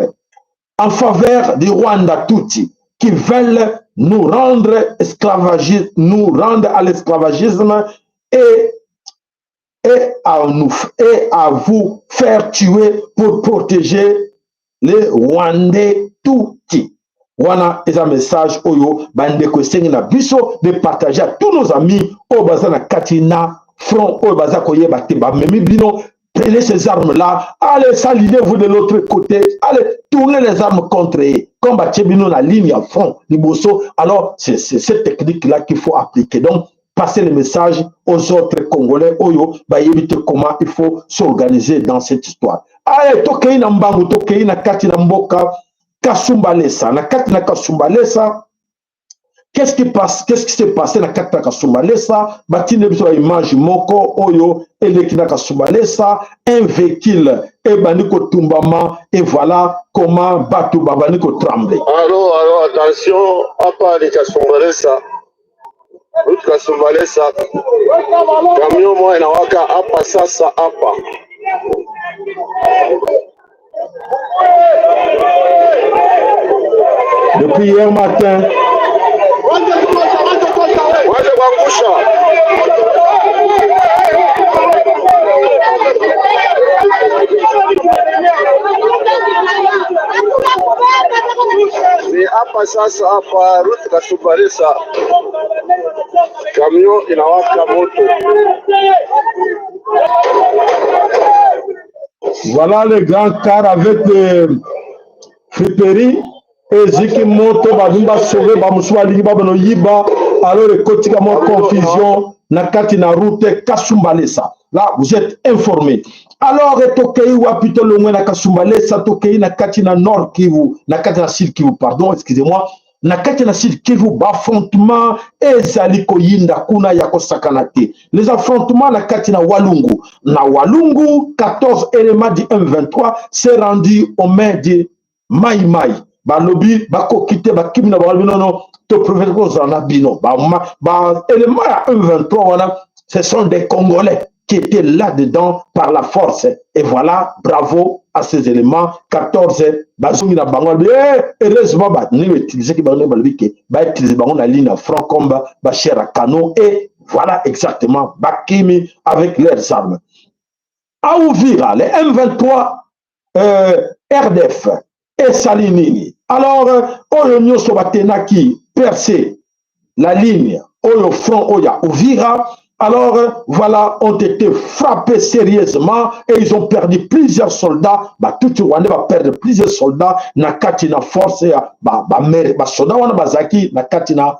en faveur du Rwanda Tutsi qui veulent nous rendre esclavagisme, nous rendre à l'esclavagisme et à vous faire tuer pour protéger les Rwandais Tutsi. Wana eza message oyo bandeko esengi na biso de partager à tous nos amis oyo baza na kati na front, oyo baza koyeba te bamemi bino. Prenez ces armes-là, allez s'aligner-vous de l'autre côté, allez tourner les armes contre eux. Comme batie bino na ligne ya front liboso, alors c'est cette technique-là qu'il faut appliquer. Donc, passer le message aux autres Congolais oyo bayebi te comment il faut s'organiser dans cette histoire. Allez, tokei na mbangu, tokei na kati na mboka Kasumbalesa. Na kati na Kasumbalesa, qu'est-ce qui passe? Qu'est-ce qui s'est passé na kati na Kasumbalesa? Batindi biso ba image moko oyo eleki na Kasumbalesa, un véhicule ebandi kotumbama, et voilà comment bato babandi kotrembler. Allo, allo, attention, hapa ni Kasumbalesa. Route Kasumbalesa. Camion moja inawaka hapa sasa hapa. Depuis hier matin. Waje kuangusha. Ni hapa sasa hapa route Kasumbalesa. Camion inawaka moto. Voilà le grand car avec friperie eziki moto, balingi basauver, bamosusu balingi babano yiba, alors ekotika mwa confusion na kati na route Kasumbalesa. Là, vous êtes informés. Alors tokei wapi? Tolongwe na Kasumbalesa, tokei na kati na Nord Kivu, na kati na Sud Kivu, pardon, excusez-moi, na kati na Sud Kivu, baaffrontement ezali koyinda kuna ya kosakana te. Les affrontements na kati na Walungu. Na Walungu, 14 éléments du M23 s'est rendu aux mains de Mai Mai. Balobi bakoki te, bakimi na bango, nono topréfère kozala na bino. Baélément ya M23 wana, ce sont des Congolais qui étaient là-dedans par la force. Et voilà, bravo à ces éléments. 14, bazongi na bango, eh, heureusement, ba ndenge utilisé bango, balobi ke ba utiliser bango na ligne front comme ba chair à canon, et voilà exactement, bakimi avec leurs armes. À Uvira, les M23 RDF esali nini? Alors oyo nyonso batenaki percer la ligne oyo front oyo ya Uvira. Alors, voilà, ont été frappés sérieusement et ils ont perdu plusieurs soldats. Ba Tutsi rwandais ba perdre plusieurs soldats na kati na force ya ba ba mer ba soldats wana bazaki na kati na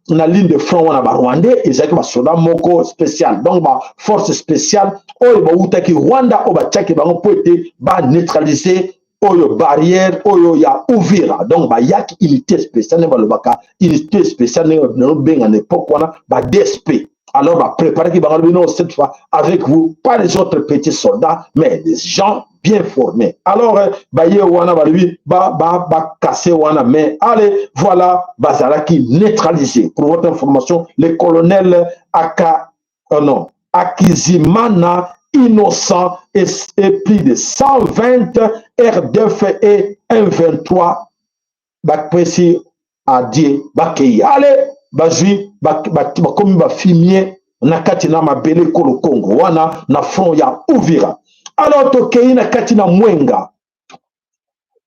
ligne de front wana. Ba rwandais ezalaki ba soldats moko spécial, donc ba force spéciale oyo bawutaki Rwanda, oyo batiaki bango mpo ete ba neutraliser oyo barrière oyo ya Uvira. Donc bayaki unité spéciale, ndenge balobaka unité spéciale, ndenge nalobenga na époque wana ba DSP. Alors bapréparaki bango, lobi: non, cette fois avec vous, pas les autres petits soldats, mais des gens bien formés. Alors baye wana, balobi bakase wana, mais allez, voilà, bazalaki neutralisé. Pour votre information, le colonel aka non, Akizimana Innocent et plus de 120 RDF et M23 bapesi adie, bakei. Ale bazwi, bakomi bafumier na kati na mabele ekolo Congo wana na front ya Uvira. Alors tokei na kati na Mwenga.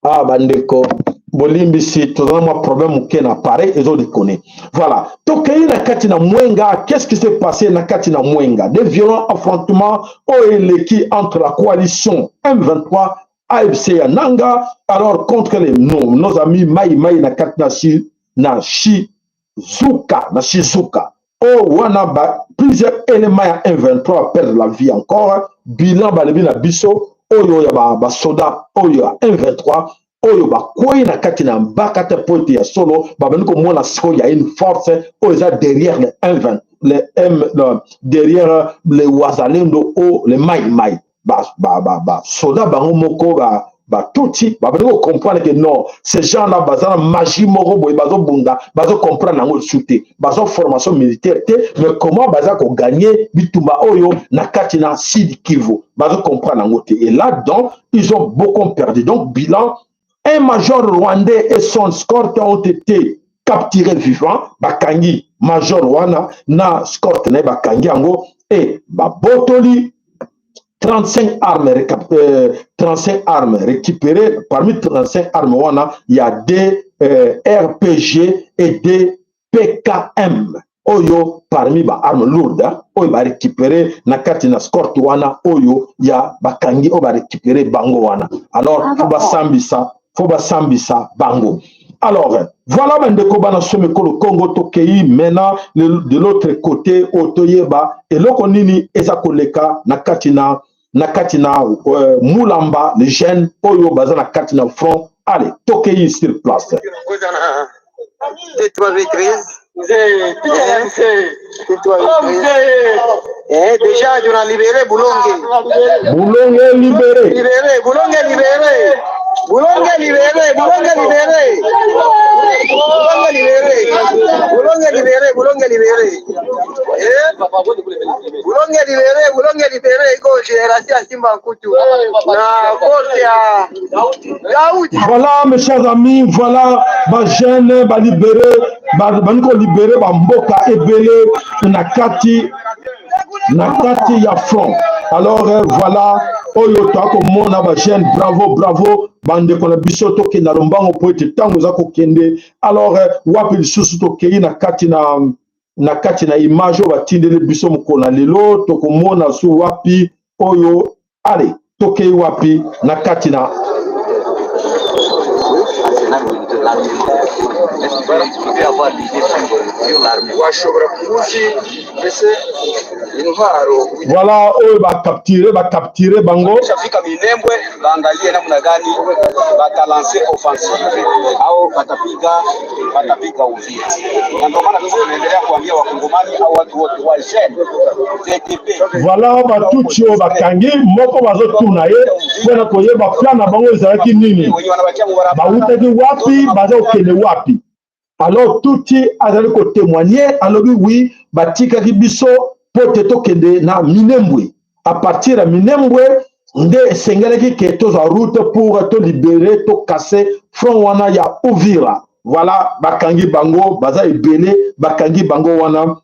Ah, bandeko, bolimbisi, toza na mwa problème moke na appareil ezodéconner. Voilà, tokei na kati na Mwenga. Qu'est-ce qui s'est passé na kati na Mwenga? Des violents affrontements oyo eleki entre la coalition M23 AFC ya Nanga, alors contre nos amis Mai Mai na kati na Shizuka, na Shizuka oyo wana. Ba plusieurs éléments ya M23 perdre la vie encore. Bilan balobi na biso oyo ya basoda oyo ya M23 oyo bakwei na kati na mbaka te, po ete ya solo babandi komona sikoyo ya une force oyo eza derrière le M20, le M, derrière le Wazalendo o le Mai Mai. Basoda bango moko Batutsi babandi kocomprendre que non, ces gens là baza na magie moko boye, bazobunda, bazocomprendre yango lisusu te, baza formation militaire te, mais comment baza kogagner bitumba oyo na kati na Sud Kivu, bazocomprendre yango te. Et là donc ils ont beaucoup perdu. Donc bilan, un major rwandais et son escorte ont été capturés vivants. Bakangi major wana na escorte na ye, bakangi yango e babotoli 35 armes, 35 armes récupérées. Parmi 35 armes wana, il y a des RPG et des PKM oyo parmi ba armes lourdes oyo barécupéré na kati na escorte wana oyo ya bakangi, oyo barécupéré bango wana. Alors faut basambisa bango. Alors voilà, bandeko bana somi ekolo Congo, tokei maintenant de l'autre côté oyo toyeba eloko nini eza koleka na kati na Mulamba, les jeunes oyo baza na kati na front. Allez, tokei sur place. T3 V13. T3 V13. Eh, déjà, on a libéré Boulongue. Boulongue libéré. Libéré, Boulongue libéré. Boulongue libéré, Boulongue libéré. Boulongue libéré. Boulongue libéré, Boulongue libéré. Eh? Boulongue libéré, Boulongue libéré. Iko génération ya Simba Nkutu. Na force ya Daoud. Voilà, mes chers amis, voilà, ba jeune, ba libéré, ba bani ko libéré ba mboka ebele na kati ya front. Alors voilà, oyo toakomona ba jeune, bravo, bravo bandeko na biso. Tokende na lombango po ete ntango eza kokende. Alors wapi lisusu tokei na kati na image oyo batindeli biso mokolo na lelo? Tokomona su wapi oyo? Ale, tokei wapi na kati na Est-ce que tu peux avoir l'idée sur l'armée? Washobora kuzi mbese intwaro? Voilà, oyo bacapturer bango. Shafika Minembwe, baangalie namna gani batalancer offensive au batapiga Uvira. Na ndio maana sisi tunaendelea kuambia wakongomani au watu wote wa jeune ZTP. Voilà, Batutsi oyo bakangi moko, bazotuna ye mpona koyeba plan na bango ezalaki nini, wenye wanabakia mubarabara bawutaki wapi, baza kokende wapi. Alors Tutsi azali kotémoigner, alobi: oui, batikaki biso mpo te tokende na Minembwe. À partir ya Minembwe nde esengelaki ke tozwa route pour tolibérer, tocasser front wana ya Uvira. Voilà, bakangi bango, baza ebele, bakangi bango wana.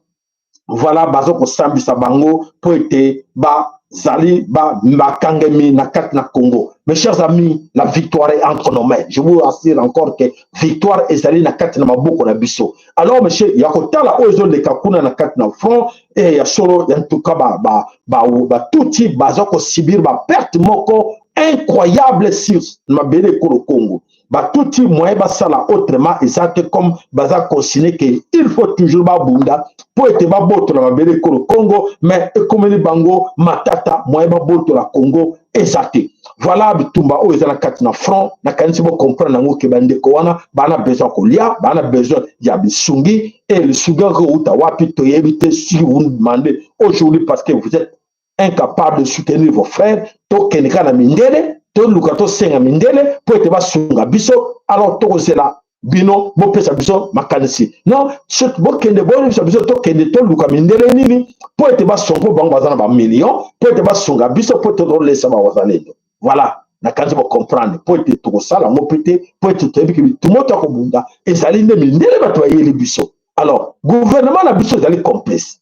Voilà, baza kosambisa bango mpo ete ba Bazali ba bakangemi na kati na Congo. Mes chers amis, la victoire est entre nos mains. Je vous assure encore que victoire ezali na kati na maboko na biso. Alors monsieur, ya kotala oyo ezoleka kuna na kati na front e ya solo, ya ntuka ba ba ba batutsi baza kosubir ba perte moko incroyable sur mabele ekolo Congo. Batutsi, moyen basala autrement eza te, comme baza consigné ke il faut toujours babunda mpo ete babotola mabele ekolo Congo, mais ekomeli bango matata, moyen babotola Congo eza te. Voilà bitumba oyo eza na kati na front. Nakanisi bocomprendre yango ke bandeko wana bana besoin kolia, bana besoin ya bisungi. E lisungi yango kouta wapi, toyebi te. Si vous nous demandez aujourd'hui, parce que vous êtes incapable de soutenir vos frères, tokende kaka na mindele, toluka tosenga mindele mpo ete basunga biso. Alors tokozela bino bopesa biso makanisi. Non, bokende boyebisa biso, tokende toluka mindele nini mpo ete basunga, mpo bango baza na bamillion, mpo ete basunga biso, mpo ete tolesa bawazalendo. Voilà, nakanisi bocomprendre mpo ete tokosala yango mpe te, mpo ete toyebi ke bitumba to ya kobunda ezali nde mindele bato bayeli biso. Alors gouvernement na biso ezali complice.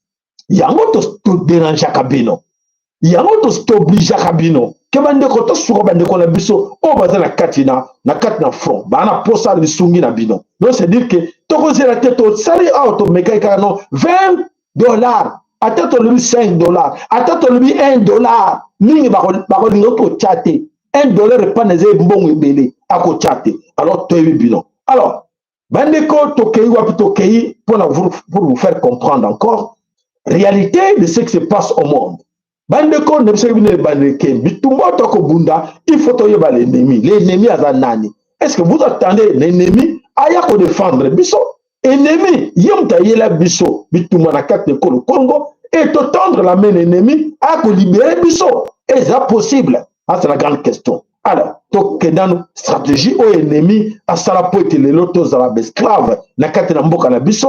Yango toderangeaka bino, yango toobligeaka bino ke bandeko tosuka bandeko na biso oyo baza na kati na front, baa na posa lisungi na bino. Donc c'est dire que tokozela te. Tosali awa, tomekaki kaka no 20 $, ata tolobi 5 $, ata tolobi 1 $, mingi bakolinga kotya te. 1 $ epana eza mbongo ebele, akotya te. Alors toyebi bino. Alors bandeko, tokei wapi? Tokei mpona pour vous faire comprendre encore réalité de ce qui se passe au monde. Bandeko, nayebisaki bino ebandeke, bitumba oyo tokobunda, il faut toyeba l'ennemi. L'ennemi aza nani? Est ce que vous attendez l'ennemi aya kodéfendre biso? Ennemi ye moto ayela biso bitumba na kati na ekolo Congo, et totendre la main, ennemi aya kolibérer biso, eza possible? Ah, c'est la grande question. Alors tokende nanu stratégie oyo ennemi asala po ete lelo tozala baesclave na kati na mboka na biso,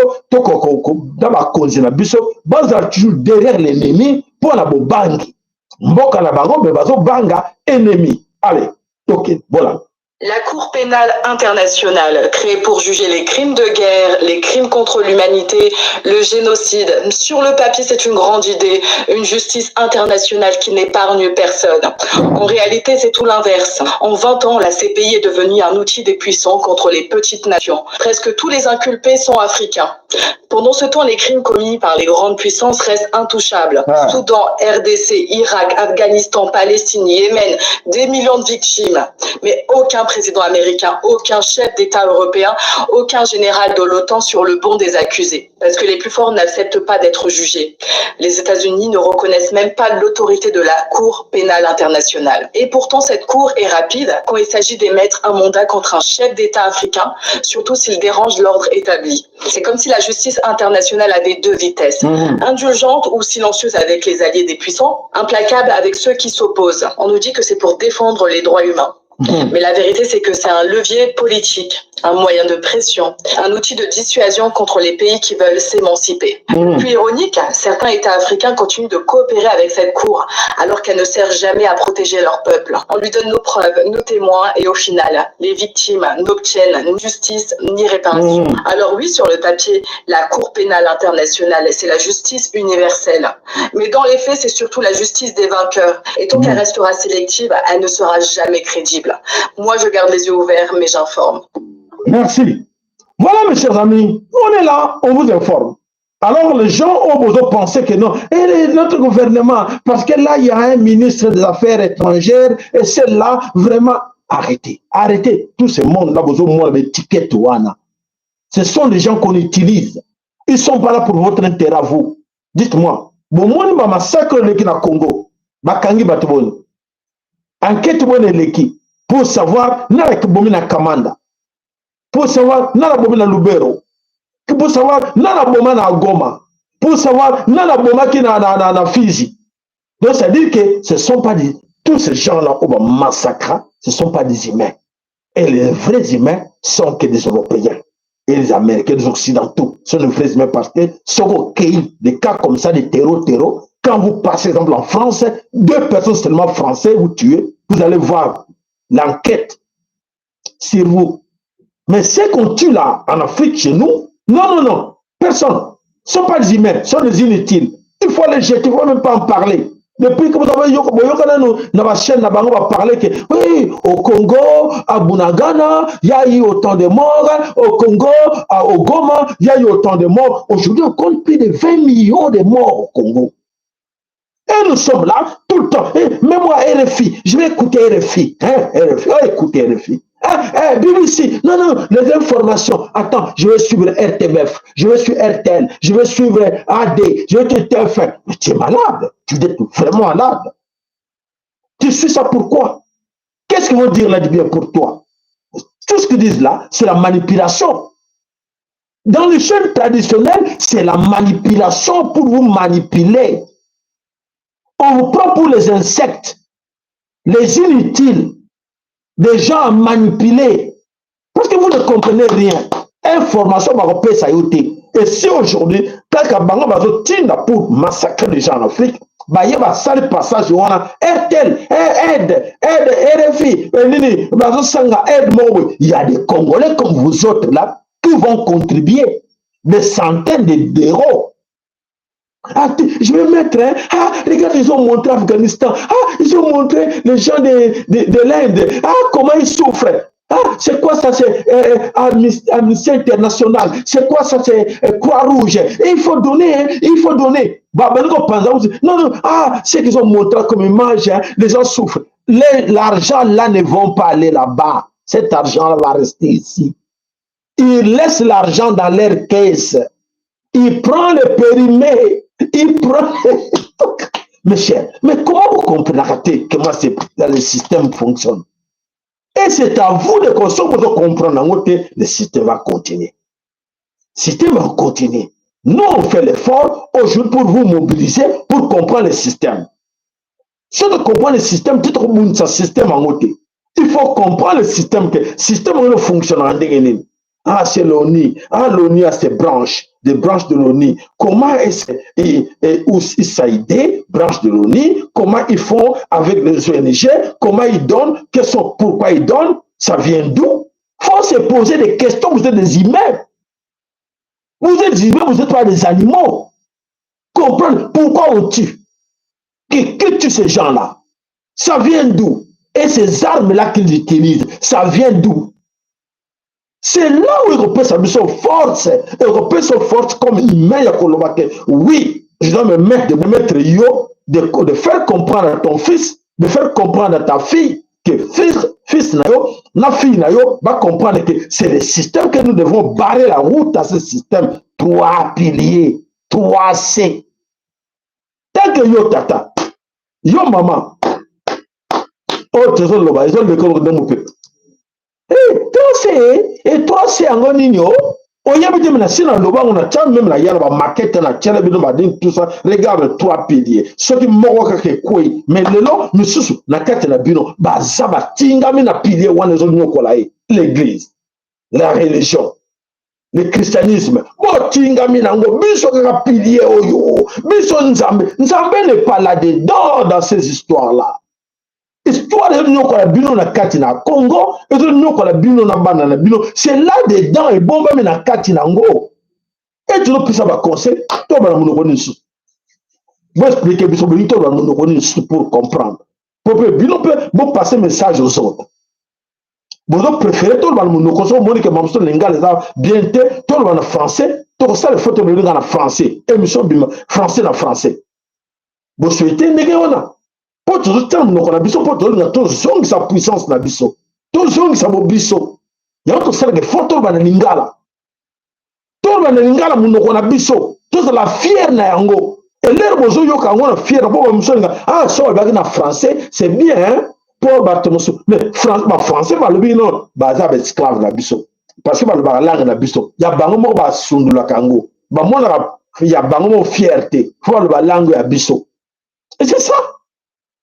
na bakonzi na biso bazala toujours derrière l'ennemi mpo na bobangi mboka na bango, me bazobanga ennemi. Allez, tokende, voilà. La Cour pénale internationale, créée pour juger les crimes de guerre, les crimes contre l'humanité, le génocide. Sur le papier, c'est une grande idée, une justice internationale qui n'épargne personne. En réalité, c'est tout l'inverse. En 20 ans, la CPI est devenue un outil des puissants contre les petites nations. Presque tous les inculpés sont africains. Pendant ce temps, les crimes commis par les grandes puissances restent intouchables. Ah. Soudan, RDC, Irak, Afghanistan, Palestine, Yémen, des millions de victimes. Mais aucun président américain, aucun chef d'État européen, aucun général de l'OTAN sur le banc des accusés. Parce que les plus forts n'acceptent pas d'être jugés. Les États-Unis ne reconnaissent même pas l'autorité de la Cour pénale internationale. Et pourtant, cette cour est rapide quand il s'agit d'émettre un mandat contre un chef d'État africain, surtout s'il dérange l'ordre établi. C'est comme si la justice internationale avait deux vitesses. Indulgente ou silencieuse avec les alliés des puissants, implacable avec ceux qui s'opposent. On nous dit que c'est pour défendre les droits humains. Mais la vérité, c'est que c'est un levier politique, un moyen de pression, un outil de dissuasion contre les pays qui veulent s'émanciper. Plus ironique, certains États africains continuent de coopérer avec cette cour, alors qu'elle ne sert jamais à protéger leur peuple. On lui donne nos preuves, nos témoins, et au final, les victimes n'obtiennent ni justice ni réparation. Alors oui, sur le papier, la Cour pénale internationale, c'est la justice universelle. Mais dans les faits, c'est surtout la justice des vainqueurs. Et tant qu'elle restera sélective, elle ne sera jamais crédible. Moi, je garde les yeux ouverts, mais j'informe. Merci. Voilà, mes chers amis, on est là, on vous informe. Alors, les gens ont besoin de penser que non, et notre gouvernement, parce que là, il y a un ministre des Affaires étrangères, et c'est là, vraiment, arrêtez, arrêtez. Tout ce monde-là, besoin de tickets, wana. Ce sont les gens qu'on utilise. Ils sont pas là pour votre intérêt à vous. Dites-moi, bon, moi, massacre eleki na Congo, bakangi bato boni? Enquête boni eleki pour savoir nani abomi na Komanda, pour savoir nani abomi na Lubero, pour savoir nani aboma na Goma, pour savoir nani abomaki na Fizi? Donc c'est à dire que ce sont pas des, tous ces gens là oyo bamassacra, ce sont pas des humains. Et les vrais humains sont que des Européens et les Américains, les Occidentaux sont les vrais humains, parce que soki okei des cas comme ça, des terreau terreau, quand vous passez, exemple, en France, deux personnes seulement français vous tuez, vous allez voir l'enquête sur vous. Mais ce qu'on tue là, en Afrique, chez nous, non, non, non, personne. Ce ne sont pas des humains, ce sont des inutiles. Il faut les jeter, il ne faut même pas en parler. Depuis que vous avez boyoka nanu na ba chaîne na bango ba parler que oui, au Congo, à Bunagana, il y a eu autant de morts, au Congo, à, au Goma, il y a eu autant de morts. Aujourd'hui, on compte plus de 20 millions de morts au Congo. Et nous sommes là tout le temps. Et même moi, RFI, je vais écouter RFI. Hein, RFI, oh, écoutez RFI. Ah, eh, BBC, non, non, les informations. Attends, je vais suivre RTBF, je vais suivre RTL, je vais suivre AD, je vais te TF1. Mais tu es malade, tu es vraiment malade. Tu suis ça pourquoi? Qu'est-ce qu'ils vont dire là du bien pour toi? Tout ce qu'ils disent là, c'est la manipulation. Dans les chaînes traditionnelles, c'est la manipulation pour vous manipuler. On vous prend pour les insectes, les inutiles, des gens à manipuler. Parce que vous ne comprenez rien. Information bakopesa yo te. Et si aujourd'hui, kaka bango bazotinda pour massacrer les gens en Afrique, baye basali passage wana RTL, aide, aide, RFI, nini, bazosanga aide moko boye. Il y a des Congolais comme vous autres là qui vont contribuer des centaines d'euros. Ah, je vais mettre, hein, ah, regarde, ils ont montré Afghanistan. Ah, ils ont montré les gens de l'Inde. Ah, comment ils souffrent. Ah, c'est quoi ça? C'est Amnesty International. C'est quoi ça? C'est Croix-Rouge. Il faut donner, hein, il faut donner. Bah, ben, non, non, ah, c'est qu'ils ont montré comme image, hein, les gens souffrent. L'argent là ne vont pas aller là-bas. Cet argent-là va rester ici. Ils laissent l'argent dans leur caisse. Il prend le périmètre. Il prend. Mais cher, mais comment vous comprenez comment le système fonctionne? Et c'est à vous de consommer pour comprendre que le système va continuer. Le système va continuer. Nous, on fait l'effort aujourd'hui pour vous mobiliser, pour comprendre le système. Si tu comprends le système, tu te ce système en côté. Il faut comprendre le système, que le système ne fonctionne en nini. Ah, c'est l'ONU. Ah, l'ONU a ses branches, des branches de l'ONU. Comment est-ce et, USAID, branche de l'ONU, comment ils font avec les ONG, comment ils donnent, quels sont, pourquoi ils donnent, ça vient d'où? Faut se poser des questions, vous êtes des humains. Vous êtes des humains, vous n'êtes pas des animaux. Comprendre pourquoi on tue. Qui tue ces gens-là? Ça vient d'où? Et ces armes-là qu'ils utilisent, ça vient d'où? C'est là où ekopesa biso force, ekopesa force comme humain ya koloba ke oui, je dois me mettre, de me mettre yo, de faire comprendre à ton fils, de faire comprendre à ta fille que fils, fils na yo, na fille na yo, va comprendre que c'est le système que nous devons barrer la route à ce système. Trois piliers, trois C. Tant que yo tata, yo maman, oyo tozoloba ezoleka nde mopepe. 3C e 3C yango nini o oyebi te? Na si na lobango na tia même na ya na bamakete na tiela bino badini, tout ça. Regarde, trois piliers, soki moko kaka ekwei, mais lelo misusu na kati na bino baza batingami na pilier wana ezonyokola ye, l'église, la religion, le christianisme, botingami nango. Biso kaka pilier oyo biso Nzambe. Nzambe n'est pas là dedans, dans ces histoires là histoire ezonyokola bino na kati na Congo, ezonyokola bino na bana na bino. C'est là dedans, ebombami na kati nango. E tozopesa baconseil, tobala monoko nini susu? Boexpliquer biso, bolingi tobala monoko nini susu pour comprendre, po mpe bino mpe bopasser message aux autres? Bozopréférer toloba na monoko so omoni ke mamoso lingala eza bien te, toloba na français. Tokosala faute, bolinga na français, émission bima français na français. Bosouhaiter ndenge wana mpo tozotia monoko na biso, mpo tozolinga tozongisa puissance na biso, tozongisa bobiso. Yango tosalaka effort, toloba na lingala, toloba na lingala, monoko na biso, tozala fier na yango. Elere bozoyoka yango na fier mpo bamosusu olinga, ah, so balobaki na français, c'est bien mpo bato mosusu, mais bafrançais balobi non, baza baesclave na biso, parce que balobaka langue na biso ya bango moko, basundolaka yango, bamonaka ya bango moko fierté, fo baloba langue ya biso. Et c'est ça,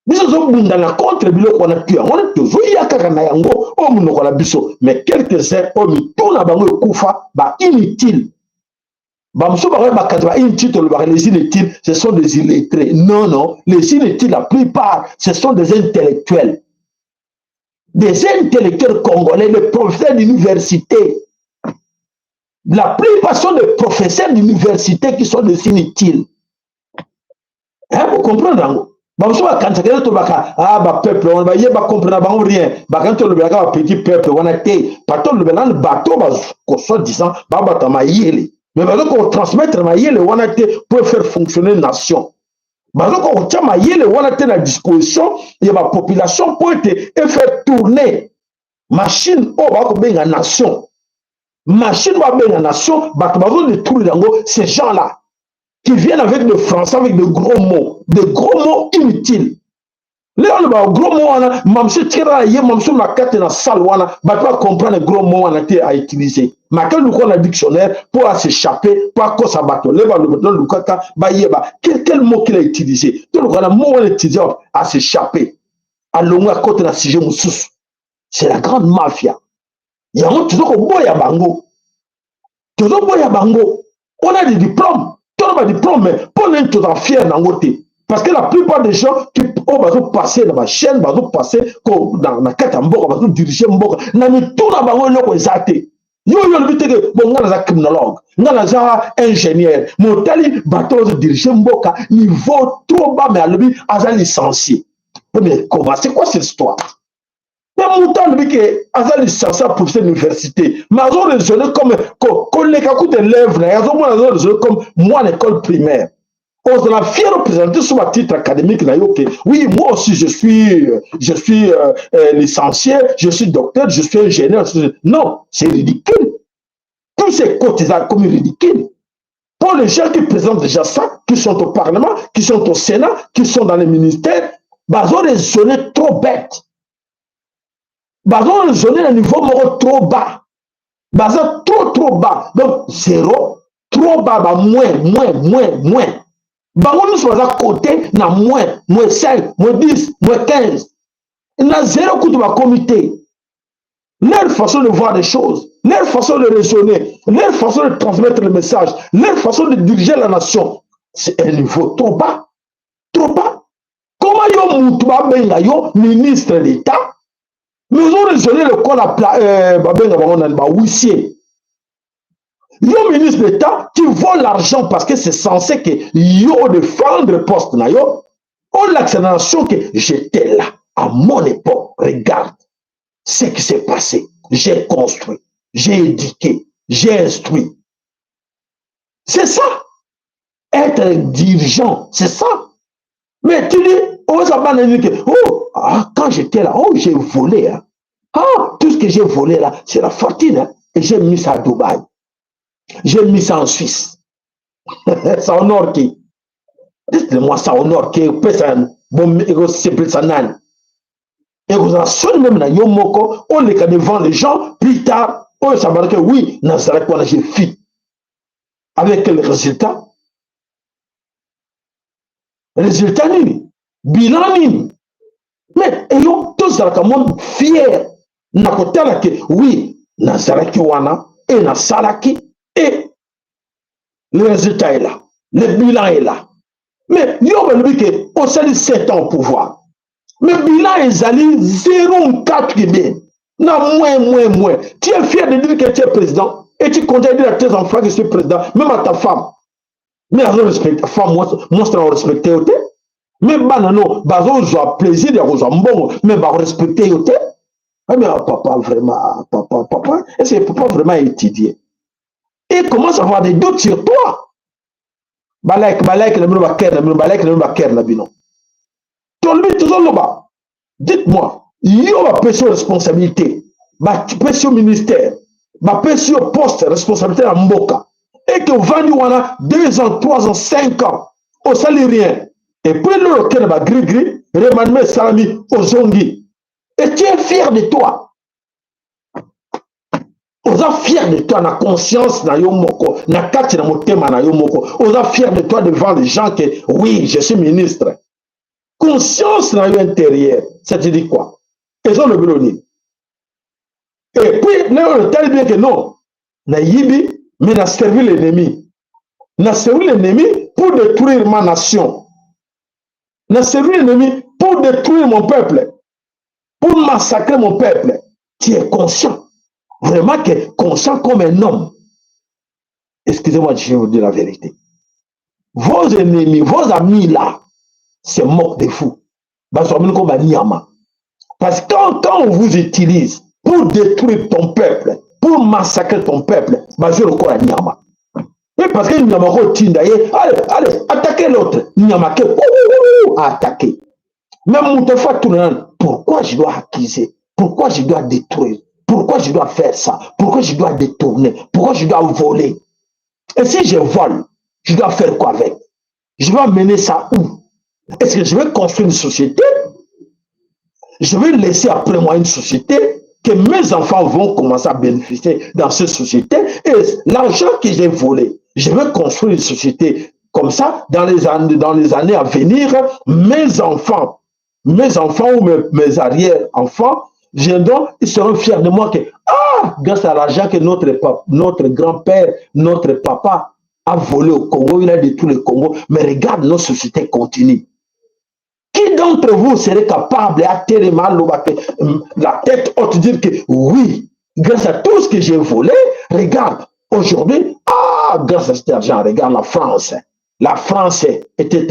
biso tozobundana contre biloko wana tu. Yango wana tozoya kaka na yango oyo monoko na biso. Mais quelques-uns oyo mitu na bango ekufa, bainutile, bamosusu bakoya bakati bainutile. Tolobaka les inutiles, ce sont des illettrés. Non, non, les inutiles, la plupart, ce sont des intellectuels, des intellectuels congolais, des professeurs d'université. La plupart sont des professeurs d'université qui sont des inutiles, hein. Vous comprenez yango? Bamosusu bakanisaka ete tolobaka ah bapeuple wana baye bacomprena bango rien, bakani tolobelaka bapetit peuple wana te, bato tolobela nanu bato soi disant babata mayele, mais baza kotransmettre mayele wana te pour faire fonctionner nation. Baza kotia mayele wana te na disposition ya bapopulation mpo ete efaire tourner machine oyo bakobenga nation. Machine babenga nation, bato bazodétruire yango, ces gens là qui viennent avec le français, avec de gros mots, de gros mots inutiles. Lelo ba gros mots wana, mamsu tikala ye mamsu na kati na salle wana, bato ba comprendre gros mots wana te à utiliser. Make luka na dictionnaire pour à s'échapper, pour akosa bato. Le ba lukaka bayeba quel mot qu'il a utilisé. To luka na mot wana utilisé à s'échapper. Alongwa côté na sujet mosusu. C'est la grande mafia. Yango tozokoboya bango. Tozoboya bango. On a des diplômes. Tona badiplôme, mais mpo nini toza fier nango te? Parce que la plupart des gens qui oyo bazopasse na bachaîne, bazopasse na kati ya mboka, bazodirige mboka, na mitu na bango eloko eza te. Yo oyo olobi teke bon, ngai naza criminologue, ngai naza ingénieur, motali bato bazodirige mboka, niveau trop bas, mais alobi aza licencié. Mais comment, c'est quoi cette histoire? Mais moto alobi ke aza licencié ya professeur d'université, mais azo raisonner comme koleka kuta élève na ye, azomona azo raisonner comme mwana école primaire. Ozala fier représenter sur titre académique na yo ke oui, moi aussi je suis licencié, je suis docteur, je suis ingénieur. Non, c'est ridicule. Tous ces côtés eza comme ridicule pour les gens qui présentent déjà ça, qui sont au parlement, qui sont au sénat, qui sont dans les ministères. Bazo raisonner trop bête, bazo raisonner na niveau moko trop bas, baza trop trop bas, donc zéro, trop bas, ba moins, moins, moins, moins. Bango nyonso baza côté na moins, moins 5, moins 10, moins 15, na zéro kutu bakomi te. Leur façon de voir les choses, leur façon de raisonner, leur façon de transmettre le message, leur façon de diriger la nation, c'est un niveau trop bas, trop bas. Comment yo mutu babenga yo ministre d'État, mais ozo raisonner lokola babenga bango nani, bahuissier? Yo ministre d'État, tu voles l'argent parce que c'est censé que yo défendre poste na yo, olakisa na nation que j'étais là à mon époque, regarde ce qui s'est passé, j'ai construit, j'ai éduqué, j'ai instruit. C'est ça être dirigeant, c'est ça. Mais tu dis oza bana nini ke oh, ah, quand j'étais là, oh, j'ai volé, hein. Ah, tout ce que j'ai volé là, c'est la fortune, hein. Et j'ai mis ça à Dubaï, j'ai mis ça en Suisse. Ça honore qui? Dites-le-moi, ça honore qui? Opesa ekosepelisa nani? Ekozala soni même na yo moko oleka devant les gens plus tard, oyo sabarake oui, nazalaki wana, j'ai fi avec quel résultat? Résultat nini? Bilan nini? Mais eyo tozalaka mwa fier na kotala ke oui, nazalaki wana e nasalaki et le résultat est là, le bilan est là. Mais yo balobi ke osali 7 ans au pouvoir, mais bilan ezali 0,4 bien na moins, moins, moins. Tu es fier de dire que tu es président et tu continues à dire à tes enfants que je suis président, même à ta femme. Mais azo respecte femme monstre, respecte yo te. Mais bana no bazozwa plaisir ya kozwa mbongo, mais barespecte yo te. Ah, mais papa vraiment, papa, papa, est-ce que papa vraiment étudié? Et commence à avoir des doutes sur toi. Balike, balike na bino, bacœur na bino, balike na bino, bacœur na bino. Tolobi, tozoloba, dites-moi, yo bapesi yo responsabilité, bapesi yo ministère, bapesi yo poste, responsabilité na mboka, et que ovandi wana 2 ans, 3 ans, 5 ans, osali rien, et puis lelo okende bagrigri, remaniement esalami, ozongi, et tu es fier de toi? Oza fier de toi na conscience na yo moko, na kati na motema na yo moko, oza fier de toi devant les gens que oui, je suis ministre? Conscience na yo intérieure, ça te dit quoi? Ezolobela nini? Et puis lelo otali bien que non, nayibi, mais na servi l'ennemi, na servi l'ennemi pour détruire ma nation, na servi l'ennemi pour détruire mon peuple, pour massacrer mon peuple. Tu es conscient vraiment que conscient comme un homme? Excusez-moi, je vais vous dire la vérité, vos ennemis, vos amis là. Se moque de vous. Bazwa bino ko baniama. Parce que quand on vous utilise pour détruire ton peuple, pour massacrer ton peuple, bazwi lokola nyama. Oui, parce que nyama kotinda ye, allez, allez, attaquez l'autre. Nyama ke, attaquer. Mais moto fa tuna, pourquoi je dois accuser? Pourquoi je dois détruire? Pourquoi je dois faire ça? Pourquoi je dois détourner? Pourquoi je dois voler? Et si je vole, je dois faire quoi avec? Je vais amener ça où? Est-ce que je vais construire une société? Je vais laisser après moi une société que mes enfants vont commencer à bénéficier dans cette société. Et l'argent que j'ai volé, je vais construire une société comme ça, dans les années à venir, mes enfants ou mes arrière-enfants viendront, ils seront fiers de moi que, ah, grâce à l'argent que notre grand-père, notre papa a volé au Congo, il a détruit le Congo, mais regarde, nos sociétés continuent. Qui d'entre vous serait capable à la tête haute, dire que oui, grâce à tout ce que j'ai volé, regarde, aujourd'hui, ah, grâce à cet argent, regarde la France. La France était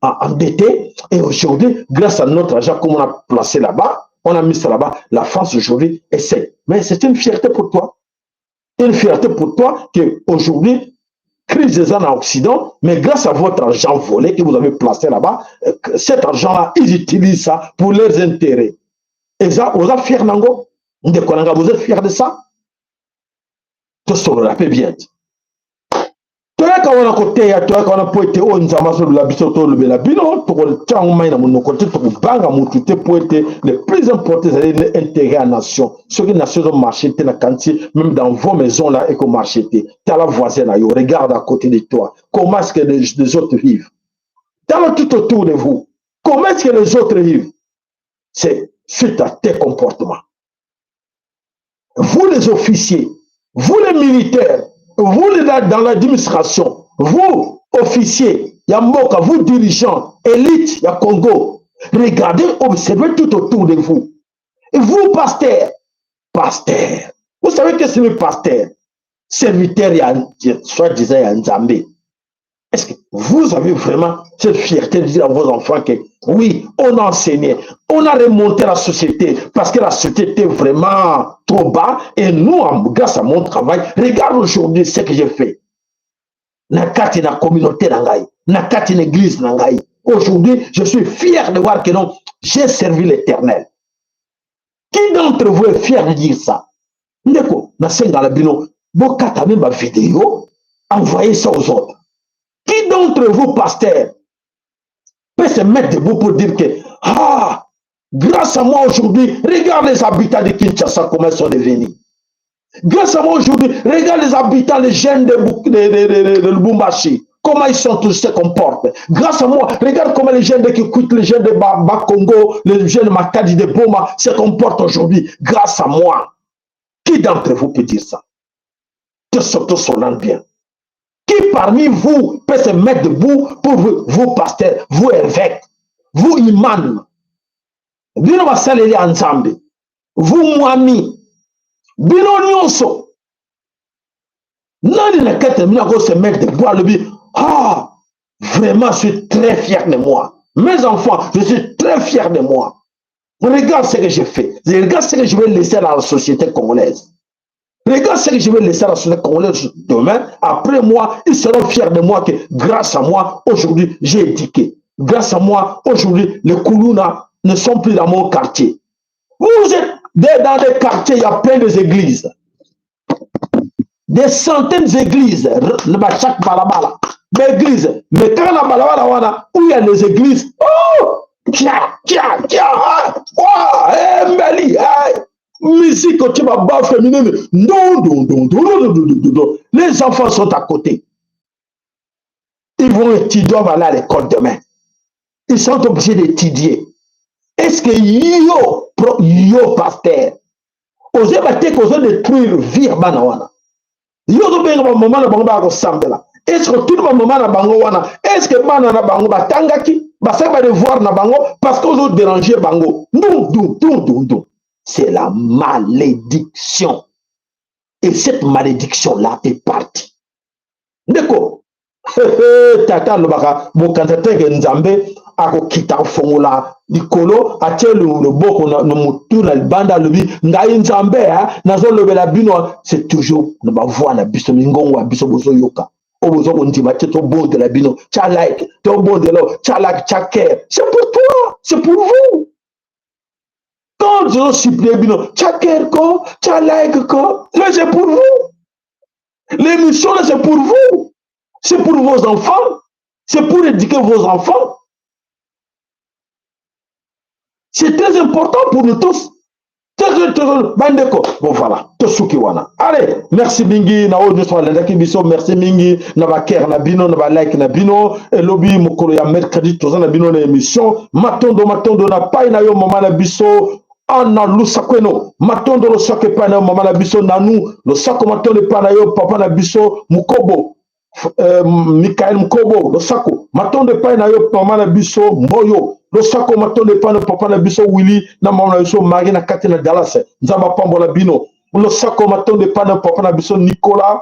endettée et aujourd'hui, grâce à notre argent, comme on a placé là-bas, on a mis ça là-bas, la France aujourd'hui essaie. Mais c'est une fierté pour toi. Une fierté pour toi qu'aujourd'hui, crise des en Occident, mais grâce à votre argent volé que vous avez placé là-bas, cet argent-là, ils utilisent ça pour leurs intérêts. Et ça, vous êtes fiers, Nango? Vous êtes fiers de ça? Tout ça, on bien. Toyaka wana koteya, toyaka wana po ete oyo Nzambe azolola biso, tolobela bino, tokotia yango mai na monoko te, tokobanga motu te, po ete le plus important ezali intérêt ya nation. Soki nation ezomarche te, na kanti même dans vos maisons là ekomarche te. Tala voisin na yo, regarde à côté de toi, comment est-ce que les autres vivent. Tala tout autour de vous, comment est-ce que les autres vivent. C'est suite à tes comportements. Vous les officiers, vous les militaires, vous les dans l'administration, vous officiers, ya mboka, vous dirigeants, élite ya Congo, regardez, observez tout autour de vous. Et vous, pasteurs, pasteur, vous savez que c'est le pasteur, serviteur, soi-disant ya Nzambe. Est-ce que vous avez vraiment cette fierté de dire à vos enfants que oui, on a enseigné, on a remonté la société parce que la société était vraiment trop bas et nous, grâce à mon travail, regarde aujourd'hui ce que j'ai fait. Na kati na communauté na ngai, na kati na église na ngai. Aujourd'hui, je suis fier de voir que non, j'ai servi l'Éternel. Qui d'entre vous est fier de dire ça? Ndeko, nasenga bino, bokata même ba vidéo, envoyez ça aux autres. Qui d'entre vous, pasteurs, peut se mettre debout pour dire que, ah, grâce à moi aujourd'hui, regarde les habitants de Kinshasa comment ils sont devenus. Grâce à moi aujourd'hui, regarde les habitants, les jeunes de Lubumbashi, comment ils sont tous se comportent. Grâce à moi, regarde comment les jeunes de Kikwit, les jeunes de Bakongo, les jeunes de Matadi, de Boma se comportent aujourd'hui. Grâce à moi. Qui d'entre vous peut dire ça? Que surtout son bien. Qui parmi vous peut se mettre debout pour vous, vous pasteurs, vous évêques, vous imams, bino basaleli ya Nzambe, vous mwami, bino nyonso, nani na kati na bino ako se mettre debout alobi, ah, vraiment je suis très fier de moi. Mes enfants, je suis très fier de moi. Regarde ce que j'ai fait. Regarde ce que je vais laisser dans la société congolaise. Regarde ce que je vais laisser à la société congolaise demain. Après moi, ils seront fiers de moi que grâce à moi, aujourd'hui, j'ai éduqué. Grâce à moi, aujourd'hui, les Koulouna ne sont plus dans mon quartier. Vous êtes dans des quartiers, il y a plein d'églises. Des centaines d'églises. Chaque balabala. Des églises. Mais quand la balabala, où il y a des églises, oh, tia, tia, tia, oh, eh, Mali, eh. Musique, tu vas bas féminine. Non, non, non, non, non, non, non. Les enfants sont à côté. Ils vont étudier, doivent aller à l'école demain. Ils sont obligés d'étudier. Est-ce que yo, pasteur, osez battre qu'on détruire vie bana wana? Yo zo benga ba maman na bango ba kosambela. Est-ce que tout le maman na bango wana, est-ce que bana na bango batangaki, basali ba devoir na bango parce que ozo déranger bango? Non, non, non, non, non. C'est la malédiction. Et cette malédiction-là est partie. Ndeko, Tata alobaka, bokanisa te ke Nzambe akokita kofongola likolo, atie loboko na motu na libanda, alobi: "Ngai Nzambe nazolobela bino." C'est toujours na bavoix na biso, mingongo ya biso bozoyoka. Oyo boza kondima te, tobondela bino, tya like, tobondela, tya like, tya cœur. C'est pour toi, c'est pour vous. Quand tozosupplier bino, tya cœur ko, tya like ko, mais c'est pour vous. L'émission là, c'est pour vous, c'est pour vos enfants, c'est pour éduquer vos enfants. C'est très important pour nous tous. Bandeko, bon, voilà, tosuki wana. Allez, merci mingi na oyo nyonso balandaki biso. Merci mingi na bacœur na bino, na balike na bino. Elobi mokolo ya mercredi, toza na bino na émission. Matondo, matondo na pai na yo, mama na biso Ana Lusakweno. Matondo, losako epai na yo, mama na biso Nanu. Losako, matondo epai na yo, papa na biso Mukobo, Mikael Mkobo. Losako, matondo epai na yo, mama na biso Mboyo. Losako, matondo epai na papa na biso Willi na mama na biso Marie na kati na Dallas. Nzambe apambola bino. Losako, matondo epai na papa na biso Nicolas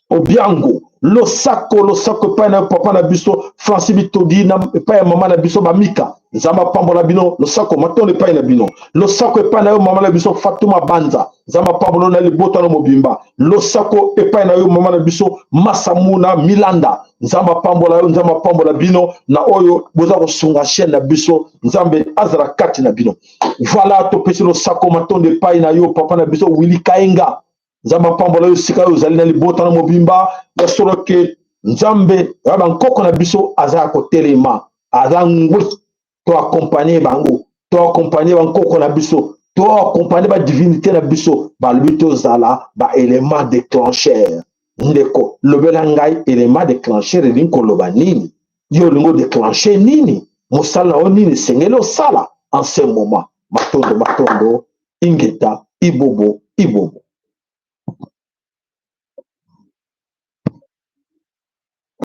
Obiango. Losako, losako epai na papa na biso Francis Bitodi na epai ya mama na biso Bamika. Nzambe apambola bino. Losako, matondo epai na bino. Losako epai na yo, mama na biso Fatuma Banza. Nzambe apambola na libota na mobimba. Losako epai na yo, mama na biso Masamuna Milanda. Nzambe apambola yo, Nzambe apambola bino na oyo boza kosunga chaîne na biso. Nzambe azala kati na bino. Voilà, topesi losako, matondo epai na yo, papa na biso Willi Kaenga. Nzambe apambola yo esika oyo ozali na libota na mobimba. Ya solo ke Nzambe ya bankoko na biso aza ya kotelema, aza ngwi. Toaccompagner bango, toaccompagner bankoko na biso, toaccompagner badivinité na biso. Balobi tozala baélément déclencheur. Ndeko, lobela ngai, élément déclencheur elingi koloba nini? Yo olingi odéclencher nini? Mosala na yo nini esengeli osala en ce moment? Matondo, matondo, ingeta, ibobo, ibobo.